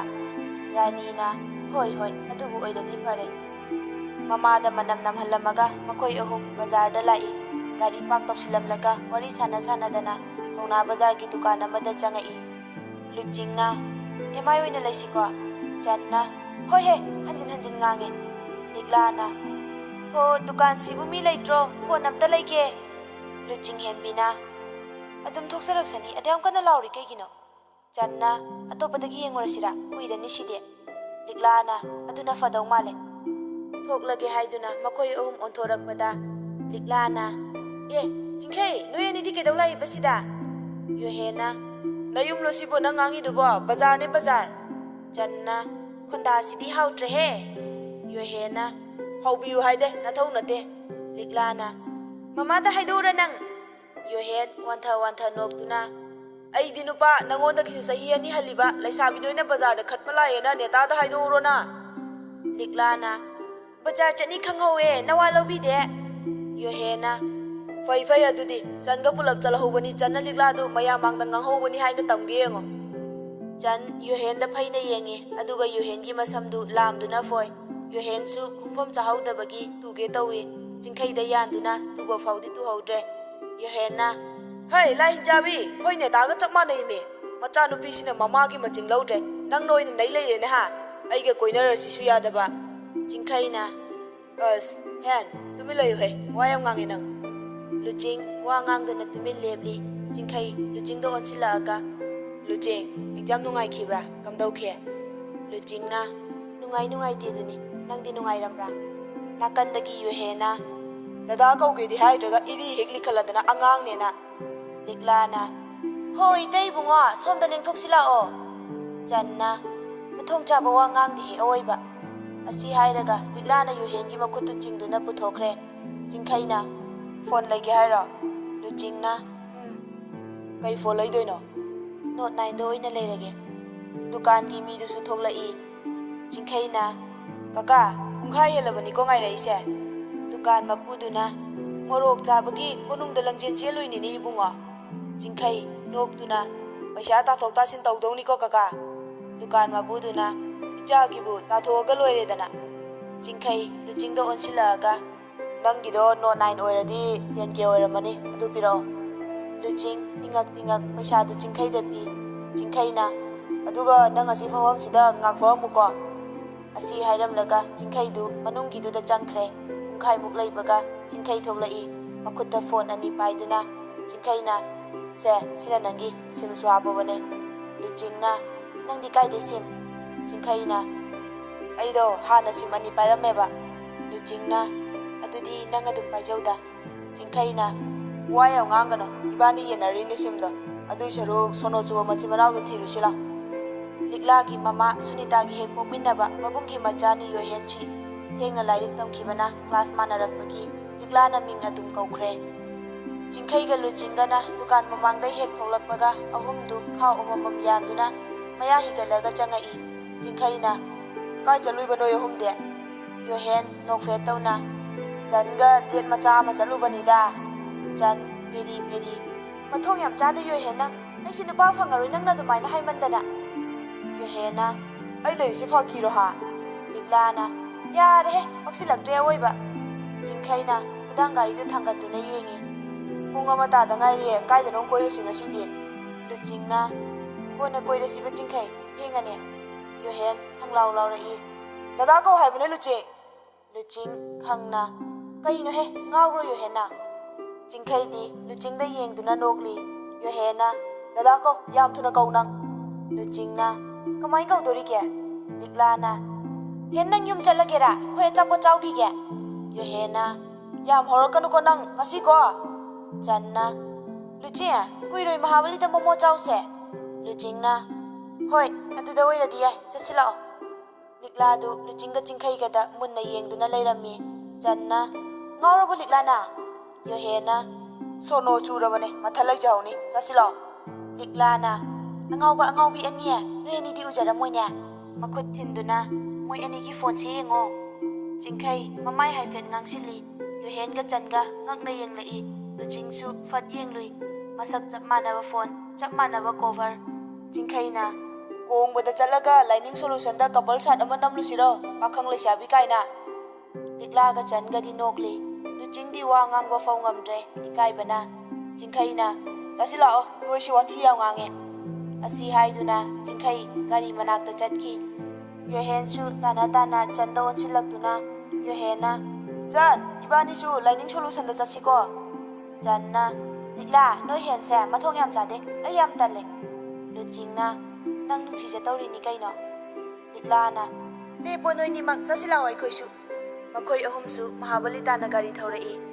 ꯔꯥꯅꯤꯅ, "ꯍꯣꯏ ꯍꯣꯏ, ꯑꯗꯨꯕꯨ ꯑꯣꯏꯔꯗꯤ ꯐꯔꯦ꯫" ꯃꯃꯥꯗ ꯃꯅꯝ ꯅꯝꯍꯜꯂꯝꯃꯒ ꯃꯈꯣꯏ ꯑꯍꯨꯝ ꯕꯖꯥꯔꯗ ꯂꯥꯛꯏ꯫ ꯒꯥꯔꯤ ꯄꯥꯔꯛ ꯇꯧꯁꯤꯜꯂꯝꯂꯒ ꯋꯥꯔꯤ ꯁꯥꯟꯅ ꯁꯥꯟꯅꯗꯅ ꯄꯥꯎꯅꯥ ꯕꯖꯥꯔꯒꯤ ꯗꯨꯀꯥꯟ ꯑꯃꯗ ꯆꯪꯉꯛꯏ꯫ ꯂꯨꯆꯤꯡꯅ, "ꯑꯦꯝ ꯑꯥꯏ ꯑꯣꯏꯅ ꯂꯩꯁꯤꯀꯣ?" ꯆꯟꯅ, "ꯍꯣꯏ ꯍꯦ, ꯍꯟꯖꯤꯟ ꯍꯟꯖꯤꯟ ꯉꯥꯡꯉꯦ꯫" ꯂꯤꯛꯂꯥꯅ, "ꯍꯣ, ꯗꯨꯀꯥꯟꯁꯤꯕꯨ ꯃꯤ ꯂꯩꯇ꯭ꯔꯣ? ꯐꯣꯟ ꯑꯝꯇ ꯂꯩꯒꯦ꯫" ꯂꯨꯆꯤꯡ ꯍꯦꯟꯕꯤꯅ, "ꯑꯗꯨꯝ ꯊꯣꯛꯆꯔꯛꯁꯅꯤ, ꯑꯗꯨꯌꯥꯝ ꯀꯟꯅ ꯂꯥꯎꯔꯤ ꯀꯩꯒꯤꯅꯣ?" ꯆꯟꯅ, "ꯑꯇꯣꯞꯄꯗꯒꯤ ꯌꯦꯡꯉꯨꯔꯁꯤꯔꯥ? ꯀꯨꯏꯔꯅꯤ ꯁꯤꯗꯤ꯫" ꯂꯤꯛꯂꯥꯅ, "ꯑꯗꯨꯅ ꯐꯗꯧ ꯃꯥꯜꯂꯦ꯫" ꯊꯣꯛꯂꯒꯦ ꯍꯥꯏꯗꯨꯅ ꯃꯈꯣꯏ ꯑꯍꯨꯝ ꯑꯣꯟꯊꯣꯔꯛꯄꯗ ꯂꯤꯛꯂꯥꯅ, "ꯑꯦ, ꯆꯤꯡꯈꯩ, ꯅꯣꯏ ꯑꯅꯤꯗꯤ ꯀꯩꯗꯧ ꯂꯥꯛꯏꯕ ꯁꯤꯗ?" ꯌꯣꯍꯦꯟꯅ, "ꯅꯌꯨꯝꯂꯣ ꯁꯤꯕꯨ ꯅꯪ ꯉꯥꯡꯉꯤꯗꯨꯕꯣ? ꯕꯖꯥꯔꯅꯦ, ꯕꯖꯥꯔ꯫" ꯆꯟꯅ, "ꯈꯣꯟꯗꯥꯁꯤꯗꯤ ꯍꯥꯎꯇ꯭ꯔꯦꯍꯦ꯫" ꯌꯣꯍꯦꯟꯅ, "ꯍꯥꯎꯕꯤꯌꯨ ꯍꯥꯏꯗꯦ, ꯅꯊꯧ ꯅꯠꯇꯦ꯫" ꯂꯤꯛꯂꯥꯅ, "ꯃꯃꯥꯗ ꯍꯥꯏꯗꯣꯛꯎꯔ ꯅꯪ?" ꯌꯣꯍꯦꯟ ꯋꯥꯟꯊ ꯋꯥꯟꯊ ꯅꯣꯛꯇꯨꯅ, "ꯑꯩꯗꯤ ꯅꯨꯄꯥ, ꯅꯉꯣꯟꯗꯒꯤꯁꯨ ꯆꯍꯤ ꯑꯅꯤ ꯍꯜꯂꯤꯕ ꯂꯩꯁꯥꯕꯤ ꯅꯣꯏꯅ ꯕꯖꯥꯔꯗ ꯈꯠꯄ ꯂꯥꯛꯑꯦꯅ ꯅꯦꯇꯥꯗ ꯍꯥꯏꯗꯣꯛꯎꯔꯣꯅ?" ꯂꯤꯛꯂꯥꯅ, "ꯕꯖꯥꯔ ꯆꯠꯅꯤ ꯈꯪꯍꯧꯋꯦ, ꯅꯋꯥ ꯂꯧꯕꯤꯗꯦ꯫" ꯌꯣꯍꯦꯟꯅ, "ꯐꯩ ꯐꯩ, ꯑꯗꯨꯗꯤ ꯆꯟꯒ ꯄꯨꯂꯞ ꯆꯠꯍꯧꯕꯅꯤ, ꯆꯟꯅ ꯂꯤꯛꯂꯥꯗꯨ ꯃꯌꯥꯝ ꯃꯥꯡꯗ ꯉꯥꯡꯍꯧꯕꯅꯤ ꯍꯥꯏꯅ ꯇꯝꯒꯦ ꯌꯦꯡꯉꯣ꯫" ꯆꯟ ꯌꯣꯍꯦꯟꯗ ꯐꯩꯅ ꯌꯦꯡꯉꯤ, ꯑꯗꯨꯒ ꯌꯣꯍꯦꯟꯒꯤ ꯃꯁꯝꯗꯨ ꯂꯥꯝꯗꯨꯅ ꯐꯣꯏ꯫ ꯌꯣꯍꯦꯟꯁꯨ ꯈꯨꯝꯐꯝ ꯆꯥꯍꯧꯗꯕꯒꯤ ꯇꯨꯒꯦ ꯇꯧꯏ꯫ ꯆꯤꯡꯈꯩꯗ ꯌꯥꯟꯗꯨꯅ ꯇꯨꯕ ꯐꯥꯎꯗꯤ ꯇꯨꯍꯧꯗ꯭ꯔꯦ꯫ ꯌꯣꯍꯦꯟꯅ, "ꯍꯩ, ꯂꯥꯏ ꯍꯤꯡꯆꯥꯕꯤ, ꯑꯩꯈꯣꯏ ꯅꯦꯇꯥꯒ ꯆꯞ ꯃꯥꯟꯅꯩꯃꯤ꯫ ꯃꯆꯥꯅꯨꯄꯤꯁꯤꯅ ꯃꯃꯥꯒꯤ ꯃꯆꯤꯡ ꯂꯧꯗ꯭ꯔꯦ, ꯅꯪꯅ ꯑꯣꯏꯅ ꯅꯩ ꯂꯩꯔꯦꯅꯦ ꯍꯥ? ꯑꯩꯒ ꯀꯣꯏꯅꯔꯁꯤꯁꯨ ꯌꯥꯗꯕ꯫" ꯆꯤꯡꯈꯩꯅ, "ꯑꯁ, ꯍꯦꯟ, ꯇꯨꯃꯤꯟ ꯂꯩꯌꯨꯍꯦ, ꯋꯥ ꯌꯥꯝ ꯉꯥꯡꯉꯦ ꯅꯪ꯫" ꯂꯨꯆꯤꯡ ꯋꯥ ꯉꯥꯡꯗꯅ ꯇꯨꯃꯤꯟ ꯂꯦꯞꯂꯤ꯫ ꯆꯤꯡꯈꯩ ꯂꯨꯆꯤꯡꯗ ꯑꯣꯟꯁꯤꯜꯂꯛꯑꯒ, "ꯂꯨꯆꯤꯡ, ꯑꯦꯛꯖꯥꯝ ꯅꯨꯡꯉꯥꯏꯈꯤꯕ꯭ꯔꯥ? ꯀꯝꯗꯧꯈꯤ?" ꯂꯨꯆꯤꯡꯅ, "ꯅꯨꯡꯉꯥꯏ ꯅꯨꯡꯉꯥꯏꯇꯦ ꯑꯗꯨꯅꯤ, ꯅꯪꯗꯤ ꯅꯨꯡꯉꯥꯏꯔꯝꯕ꯭ꯔꯥ?" ꯅꯥꯀꯟꯗꯒꯤ ꯌꯨꯍꯦꯅ, "ꯗꯗꯥ ꯀꯧꯒꯦꯗꯤ ꯍꯥꯏꯗ꯭ꯔꯒ ꯏꯔꯤ ꯍꯦꯛ ꯂꯤꯈꯠꯂꯗꯅ ꯑꯉꯥꯡꯅꯦꯅ꯫" ꯂꯤꯛꯂꯥꯅ, "ꯍꯣ ꯏꯇꯩ ꯏꯕꯨꯡꯉꯣ, ꯁꯣꯝꯗ ꯂꯦꯡꯊꯣꯛꯁꯤ ꯂꯥꯛꯑꯣ꯫" ꯆꯟꯅ, "ꯃꯊꯣꯡ ꯆꯥꯕ ꯋꯥ ꯉꯥꯡꯗꯦꯍꯦ ꯑꯋꯣꯏꯕ꯫" ꯑꯁꯤ ꯍꯥꯏꯔꯒ ꯂꯤꯛꯂꯥꯅ ꯌꯨꯍꯦꯟꯒꯤ ꯃꯈꯨꯠꯇꯨ ꯆꯤꯡꯗꯨꯅ ꯄꯨꯊꯣꯛꯈ꯭ꯔꯦ꯫ ꯆꯤꯡꯈꯩꯅ, "ꯐꯣꯟ ꯂꯩꯒꯦ ꯍꯥꯏꯔꯣ?" ꯂꯨꯆꯤꯡꯅ, "ꯎꯝ, ꯀꯩ ꯐꯣꯟ ꯂꯩꯗꯣꯏꯅꯣ?" "ꯅꯣꯠ ꯅꯥꯏꯟꯗꯣ ꯑꯣꯏꯅ ꯂꯩꯔꯒꯦ꯫" ꯗꯨꯀꯥꯟꯒꯤ ꯃꯤꯗꯨꯁꯨ ꯊꯣꯛꯂꯛꯏ꯫ ꯆꯤꯡꯈꯩꯅ, "ꯀꯀꯥ, ꯄꯨꯡꯈꯥꯏ ꯍꯦꯜꯂꯕꯅꯤꯀꯣ ꯉꯥꯏꯔꯛꯏꯁꯦ?" ꯗꯨꯀꯥꯟ ꯃꯄꯨꯗꯨꯅ, "ꯃꯣꯔꯣꯛ ꯆꯥꯕꯒꯤ ꯀꯣꯅꯨꯡꯗ ꯂꯝꯖꯦꯟ ꯆꯦꯜꯂꯨꯏꯅꯤꯅꯦ ꯏꯕꯨꯡꯉꯣ꯫" ꯆꯤꯡꯈꯩ, ꯅꯣꯛꯇꯨꯅ, "ꯄꯩꯁꯥ ꯇꯥꯊꯣꯛ ꯇꯥꯁꯤꯟ ꯇꯧꯗꯧꯅꯤꯀꯣ ꯀꯀꯥ꯫" ꯗꯨꯀꯥꯟ ꯃꯄꯨꯗꯨꯅ, "ꯏꯆꯥꯒꯤꯕꯨ ꯇꯥꯊꯣꯛꯑꯒ ꯂꯣꯏꯔꯦꯗꯅ꯫" ꯆꯤꯡꯈꯩ, ꯂꯨꯆꯤꯡꯗ ꯑꯣꯟꯁꯤꯜꯂꯛꯑꯒ, "ꯅꯪꯒꯤꯗꯣ ꯅꯣꯠ ꯅꯥꯏꯟ ꯑꯣꯏꯔꯗꯤ ꯇꯦꯟ ꯀꯦ ꯑꯣꯏꯔꯝꯃꯅꯤ, ꯑꯗꯨ ꯄꯤꯔꯛꯑꯣ꯫" ꯂꯨꯆꯤꯡ, ꯇꯤꯡꯉꯛ ꯇꯤꯡꯉꯛ ꯄꯩꯁꯥꯗꯨ ꯆꯤꯡꯈꯩꯗ ꯄꯤ꯫ ꯆꯤꯡꯈꯩꯅ, "ꯑꯗꯨꯒ ꯅꯪ ꯑꯁꯤ ꯐꯝꯐꯝꯁꯤꯗ ꯉꯥꯛ ꯐꯝꯃꯝꯃꯨꯀꯣ꯫" ꯑꯁꯤ ꯍꯥꯏꯔꯝꯂꯒ ꯆꯤꯡꯈꯩꯗꯨ ꯃꯅꯨꯡꯒꯤꯗꯨꯗ ꯆꯪꯈ꯭ꯔꯦ꯫ ꯄꯨꯡꯈꯥꯏꯃꯨꯛ ꯂꯩꯕꯒ ꯆꯤꯡꯈꯩ ꯊꯣꯛꯂꯛꯏ꯫ ꯃꯈꯨꯠꯇ ꯐꯣꯟ ꯑꯅꯤ ꯄꯥꯏꯗꯨꯅ꯫ ꯆꯤꯡꯈꯩꯅ, "ꯁꯦ, ꯁꯤꯅ ꯅꯪꯒꯤ, ꯁꯤꯝꯁꯨ ꯍꯥꯞꯄꯕꯅꯦ꯫" ꯂꯨꯆꯤꯡꯅ, "ꯅꯪꯗꯤ ꯀꯥꯏꯗꯩ ꯁꯤꯝ?" ꯆꯤꯡꯈꯩꯅ, "ꯑꯩꯗꯣ ꯍꯥꯟꯅ ꯁꯤꯝ ꯑꯅꯤ ꯄꯥꯏꯔꯝꯃꯦꯕ꯫" ꯂꯨꯆꯤꯡꯅ, "ꯑꯗꯨꯗꯤ ꯅꯪ ꯑꯗꯨꯝ ꯄꯥꯏꯖꯧꯗ꯫" ꯆꯤꯡꯈꯩꯅ, "ꯋꯥ ꯌꯥꯝ ꯉꯥꯡꯒꯅꯨ, ꯏꯕꯥꯅꯤ ꯌꯦꯟꯅꯔꯤꯅꯦ ꯁꯤꯝꯗꯣ꯫ ꯑꯗꯨꯏ ꯁꯔꯨꯛ ꯁꯣꯅꯣ ꯆꯨꯕ ꯃꯆꯤꯟ ꯃꯅꯥꯎꯗꯣ ꯊꯤꯔꯨꯁꯤ ꯂꯥꯎ꯫" ꯂꯤꯛꯂꯥꯒꯤ ꯃꯃꯥ ꯁꯨꯅꯤꯇꯥꯒꯤ ꯍꯦꯛ ꯄꯣꯛꯃꯤꯟꯅꯕ ꯃꯕꯨꯡꯒꯤ ꯃꯆꯥꯅꯤ ꯌꯣꯍꯦꯟꯁꯤ꯫ ꯊꯦꯡꯅ ꯂꯥꯏꯔꯤꯛ ꯇꯝꯈꯤꯕꯅ ꯀ꯭ꯂꯥꯁ ꯃꯥꯟꯅꯔꯛꯄꯒꯤ ꯂꯤꯛꯂꯥꯅ ꯃꯤꯡ ꯑꯗꯨꯝ ꯀꯧꯈ꯭ꯔꯦ꯫ ꯆꯤꯡꯈꯩꯒ ꯂꯨꯆꯤꯡꯒꯅ ꯗꯨꯀꯥꯟ ꯃꯃꯥꯡꯗ ꯍꯦꯛ ꯊꯣꯛꯂꯛꯄꯒ ꯑꯍꯨꯝꯗꯨ ꯈꯥꯎ ꯑꯃꯃꯝ ꯌꯥꯟꯗꯨꯅ ꯃꯌꯥ ꯍꯤꯒꯠꯂꯒ ꯆꯪꯉꯛꯏ꯫ ꯆꯤꯡꯈꯩꯅ, "ꯀꯥꯏ ꯆꯠꯂꯨꯏꯕ ꯅꯣꯏ ꯑꯍꯨꯝꯗꯤ?" ꯌꯣꯍꯦꯟ ꯅꯣꯛꯐꯦꯠ ꯇꯧꯅ, "ꯆꯟꯒ ꯗꯦꯠ ꯃꯆꯥ ꯑꯃ ꯆꯠꯂꯨꯕꯅꯤꯗ꯫" ꯆꯟ, ꯄꯦꯔꯤ ꯄꯦꯔꯤ, "ꯃꯊꯣꯡ ꯌꯥꯝ ꯆꯥꯗꯦ ꯌꯣꯍꯦꯟ ꯅꯪ꯫ ꯑꯩꯁꯦ ꯅꯨꯄꯥ ꯐꯪꯉꯔꯣꯏ ꯅꯪꯅ ꯑꯗꯨꯃꯥꯏꯅ ꯍꯥꯏꯃꯟꯗꯅ꯫" ꯌꯣꯍꯦꯟꯅ, "ꯑꯩ ꯂꯩꯔꯤꯁꯦ ꯐꯥꯒꯤꯔꯣ ꯍꯥ?" ꯂꯤꯛꯂꯥꯅ, "ꯌꯥꯔꯦꯍꯦ, ꯄꯛꯁꯤꯜꯂꯛꯇ꯭ꯔꯦ ꯑꯋꯣꯏꯕ꯫" ꯆꯤꯡꯈꯩꯅ ꯈꯨꯗꯥꯡ ꯒꯥꯔꯤꯗꯨ ꯊꯥꯡꯒꯠꯇꯨꯅ ꯌꯦꯡꯉꯤ꯫ "ꯄꯨꯡ ꯑꯃ ꯇꯥꯗ ꯉꯥꯏꯔꯤꯌꯦ, ꯀꯥꯏꯗꯅꯣꯝ ꯀꯣꯏꯔꯨꯁꯤ ꯉꯁꯤꯗꯤ꯫" ꯂꯨꯆꯤꯡꯅ, "ꯀꯣꯟꯅ ꯀꯣꯏꯔꯁꯤꯕ ꯆꯤꯡꯈꯩ, ꯊꯦꯡꯉꯅꯤ꯫" ꯌꯣꯍꯦꯟ ꯈꯪꯂꯥꯎ ꯂꯥꯎꯔꯛꯏ꯫ "ꯗꯗꯥ ꯀꯧ ꯍꯥꯏꯕꯅꯦ ꯂꯨꯆꯤꯡ꯫" ꯂꯨꯆꯤꯡ ꯈꯪꯅ, "ꯀꯩꯅꯣꯍꯦ, ꯉꯥꯎꯕ꯭ꯔꯣ ꯌꯣꯍꯦꯟꯅ?" ꯆꯤꯡꯈꯩꯗꯤ ꯂꯨꯆꯤꯡꯗ ꯌꯦꯡꯗꯨꯅ ꯅꯣꯛꯂꯤ꯫ ꯌꯣꯍꯦꯟꯅ, "ꯗꯗꯥ ꯀꯧ, ꯌꯥꯝ ꯊꯨꯅ ꯀꯧ ꯅꯪ꯫" ꯂꯨꯆꯤꯡꯅ, "ꯀꯃꯥꯏ ꯀꯧꯗꯣꯔꯤꯒꯦ?" ꯂꯤꯛꯂꯥꯅ, "ꯍꯦ, ꯅꯪ ꯌꯨꯝ ꯆꯠꯂꯒꯦꯔꯥ? ꯑꯩꯈꯣꯏ ꯑꯆꯥꯄꯣꯠ ꯆꯥꯎꯈꯤꯒꯦ꯫" ꯌꯣꯍꯦꯟꯅ, "ꯌꯥꯝ ꯍꯧꯔꯛꯀꯅꯨꯀꯣ ꯅꯪ, ꯉꯁꯤꯀꯣ꯫" ꯆꯟꯅ, "ꯂꯨꯆꯤꯡ, ꯀꯨꯏꯔꯣꯏ ꯃꯍꯥꯕꯂꯤꯗ ꯃꯣꯃꯣ ꯆꯥꯎꯁꯦ꯫" ꯂꯨꯆꯤꯡꯅ, "ꯍꯣꯏ, ꯑꯗꯨꯗ ꯑꯣꯏꯔꯗꯤ ꯌꯥꯏ, ꯆꯠꯁꯤ ꯂꯥꯛꯑꯣ꯫" ꯂꯤꯛꯂꯥꯗꯨ ꯂꯨꯆꯤꯡꯒ ꯆꯤꯡꯈꯩꯒꯗ ꯃꯨꯟꯅ ꯌꯦꯡꯗꯨꯅ ꯂꯩꯔꯝꯃꯤ꯫ ꯆꯟꯅ, "ꯉꯥꯎꯔꯕꯣ ꯂꯤꯛꯂꯥꯅ?" ꯌꯣꯍꯦꯟꯅ, "ꯁꯣꯅꯣ ꯆꯨꯔꯕꯅꯦ, ꯃꯊꯜ ꯂꯩꯖꯍꯧꯅꯤ, ꯆꯠꯁꯤ ꯂꯥꯛꯑꯣ꯫" ꯂꯤꯛꯂꯥꯅ, "ꯑꯉꯥꯎꯕ ꯑꯉꯥꯎꯕꯤ ꯑꯅꯤ, ꯅꯣꯏ ꯑꯅꯤꯗꯤ ꯎꯖꯔꯝꯃꯣꯏꯅꯦ꯫ ꯃꯈꯨꯠ ꯊꯤꯟꯗꯨꯅ ꯃꯣꯏ ꯑꯅꯤꯒꯤ ꯐꯣꯟꯁꯦ ꯌꯦꯡꯉꯣ꯫" ꯆꯤꯡꯈꯩ ꯃꯃꯥꯏ ꯍꯥꯏꯐꯦꯠ ꯉꯥꯡꯁꯤꯜꯂꯤ꯫ ꯌꯨꯍꯦꯟꯒ ꯆꯟꯒ ꯉꯛꯅ ꯌꯦꯡꯂꯛꯏ꯫ ꯂꯨꯆꯤꯡꯁꯨ ꯐꯠ ꯌꯦꯡꯂꯨꯏ꯫ ꯃꯁꯛ ꯆꯞ ꯃꯥꯟꯅꯕ ꯐꯣꯟ, ꯆꯞ ꯃꯥꯟꯅꯕ ꯀꯣꯚꯔ꯫ ꯆꯤꯡꯈꯩꯅ, "ꯀꯣꯡꯕꯗ ꯆꯠꯂꯒ ꯂꯥꯏꯅꯤꯡ ꯁꯣꯂꯨꯁꯟꯗ ꯀꯄꯜ ꯁꯥꯠ ꯑꯃ ꯅꯝꯂꯨꯁꯤꯔꯣ, ꯄꯥꯈꯪ ꯂꯩꯁꯥꯕꯤ ꯀꯥꯏꯅ?" ꯂꯤꯛꯂꯥꯒ ꯆꯟꯒꯗꯤ ꯅꯣꯛꯂꯤ꯫ ꯂꯨꯆꯤꯡꯗꯤ ꯋꯥ ꯉꯥꯡꯕ ꯐꯥꯎ ꯉꯝꯗ꯭ꯔꯦ ꯏꯀꯥꯏꯕꯅ꯫ ꯆꯤꯡꯈꯩꯅ, "ꯆꯠꯁꯤ ꯂꯥꯛꯑꯣ, ꯅꯣꯏꯁꯤ ꯋꯥꯊꯤ ꯌꯥꯝ ꯉꯥꯡꯉꯦ꯫" ꯑꯁꯤ ꯍꯥꯏꯗꯨꯅ ꯆꯤꯡꯈꯩ ꯒꯥꯔꯤ ꯃꯅꯥꯛꯇ ꯆꯠꯈꯤ꯫ ꯌꯣꯍꯦꯟꯁꯨ ꯇꯥꯅ ꯇꯥꯅ ꯆꯟꯗ ꯑꯣꯟꯁꯤꯜꯂꯛꯇꯨꯅ ꯌꯣꯍꯦꯟꯅ, "ꯆꯟ, ꯏꯕꯥꯅꯤꯁꯨ ꯂꯥꯏꯅꯤꯡ ꯁꯣꯂꯨꯁꯟꯗ ꯆꯠꯁꯤꯀꯣ?" ꯆꯟꯅ, "ꯂꯤꯛꯂꯥ, ꯅꯣꯏ ꯍꯦꯟꯁꯦ ꯃꯊꯣꯡ ꯌꯥꯝ ꯆꯥꯗꯦ, ꯑꯩ ꯌꯥꯝ ꯇꯜꯂꯦ꯫" ꯂꯨꯆꯤꯡꯅ, "ꯅꯪ ꯅꯨꯡꯁꯤꯖ ꯇꯧꯔꯤꯅꯤ ꯀꯩꯅꯣ?" ꯂꯤꯛꯂꯥꯅ, "ꯂꯦꯞꯄꯣ ꯅꯣꯏꯅꯤꯃꯛ, ꯆꯠꯁꯤ ꯂꯥꯛꯑꯣ ꯑꯩꯈꯣꯏꯁꯨ꯫" ꯃꯈꯣꯏ ꯑꯍꯨꯝꯁꯨ ꯃꯍꯥꯕꯂꯤꯇꯥꯅ ꯒꯥꯔꯤ ꯊꯧꯔꯛꯏ꯫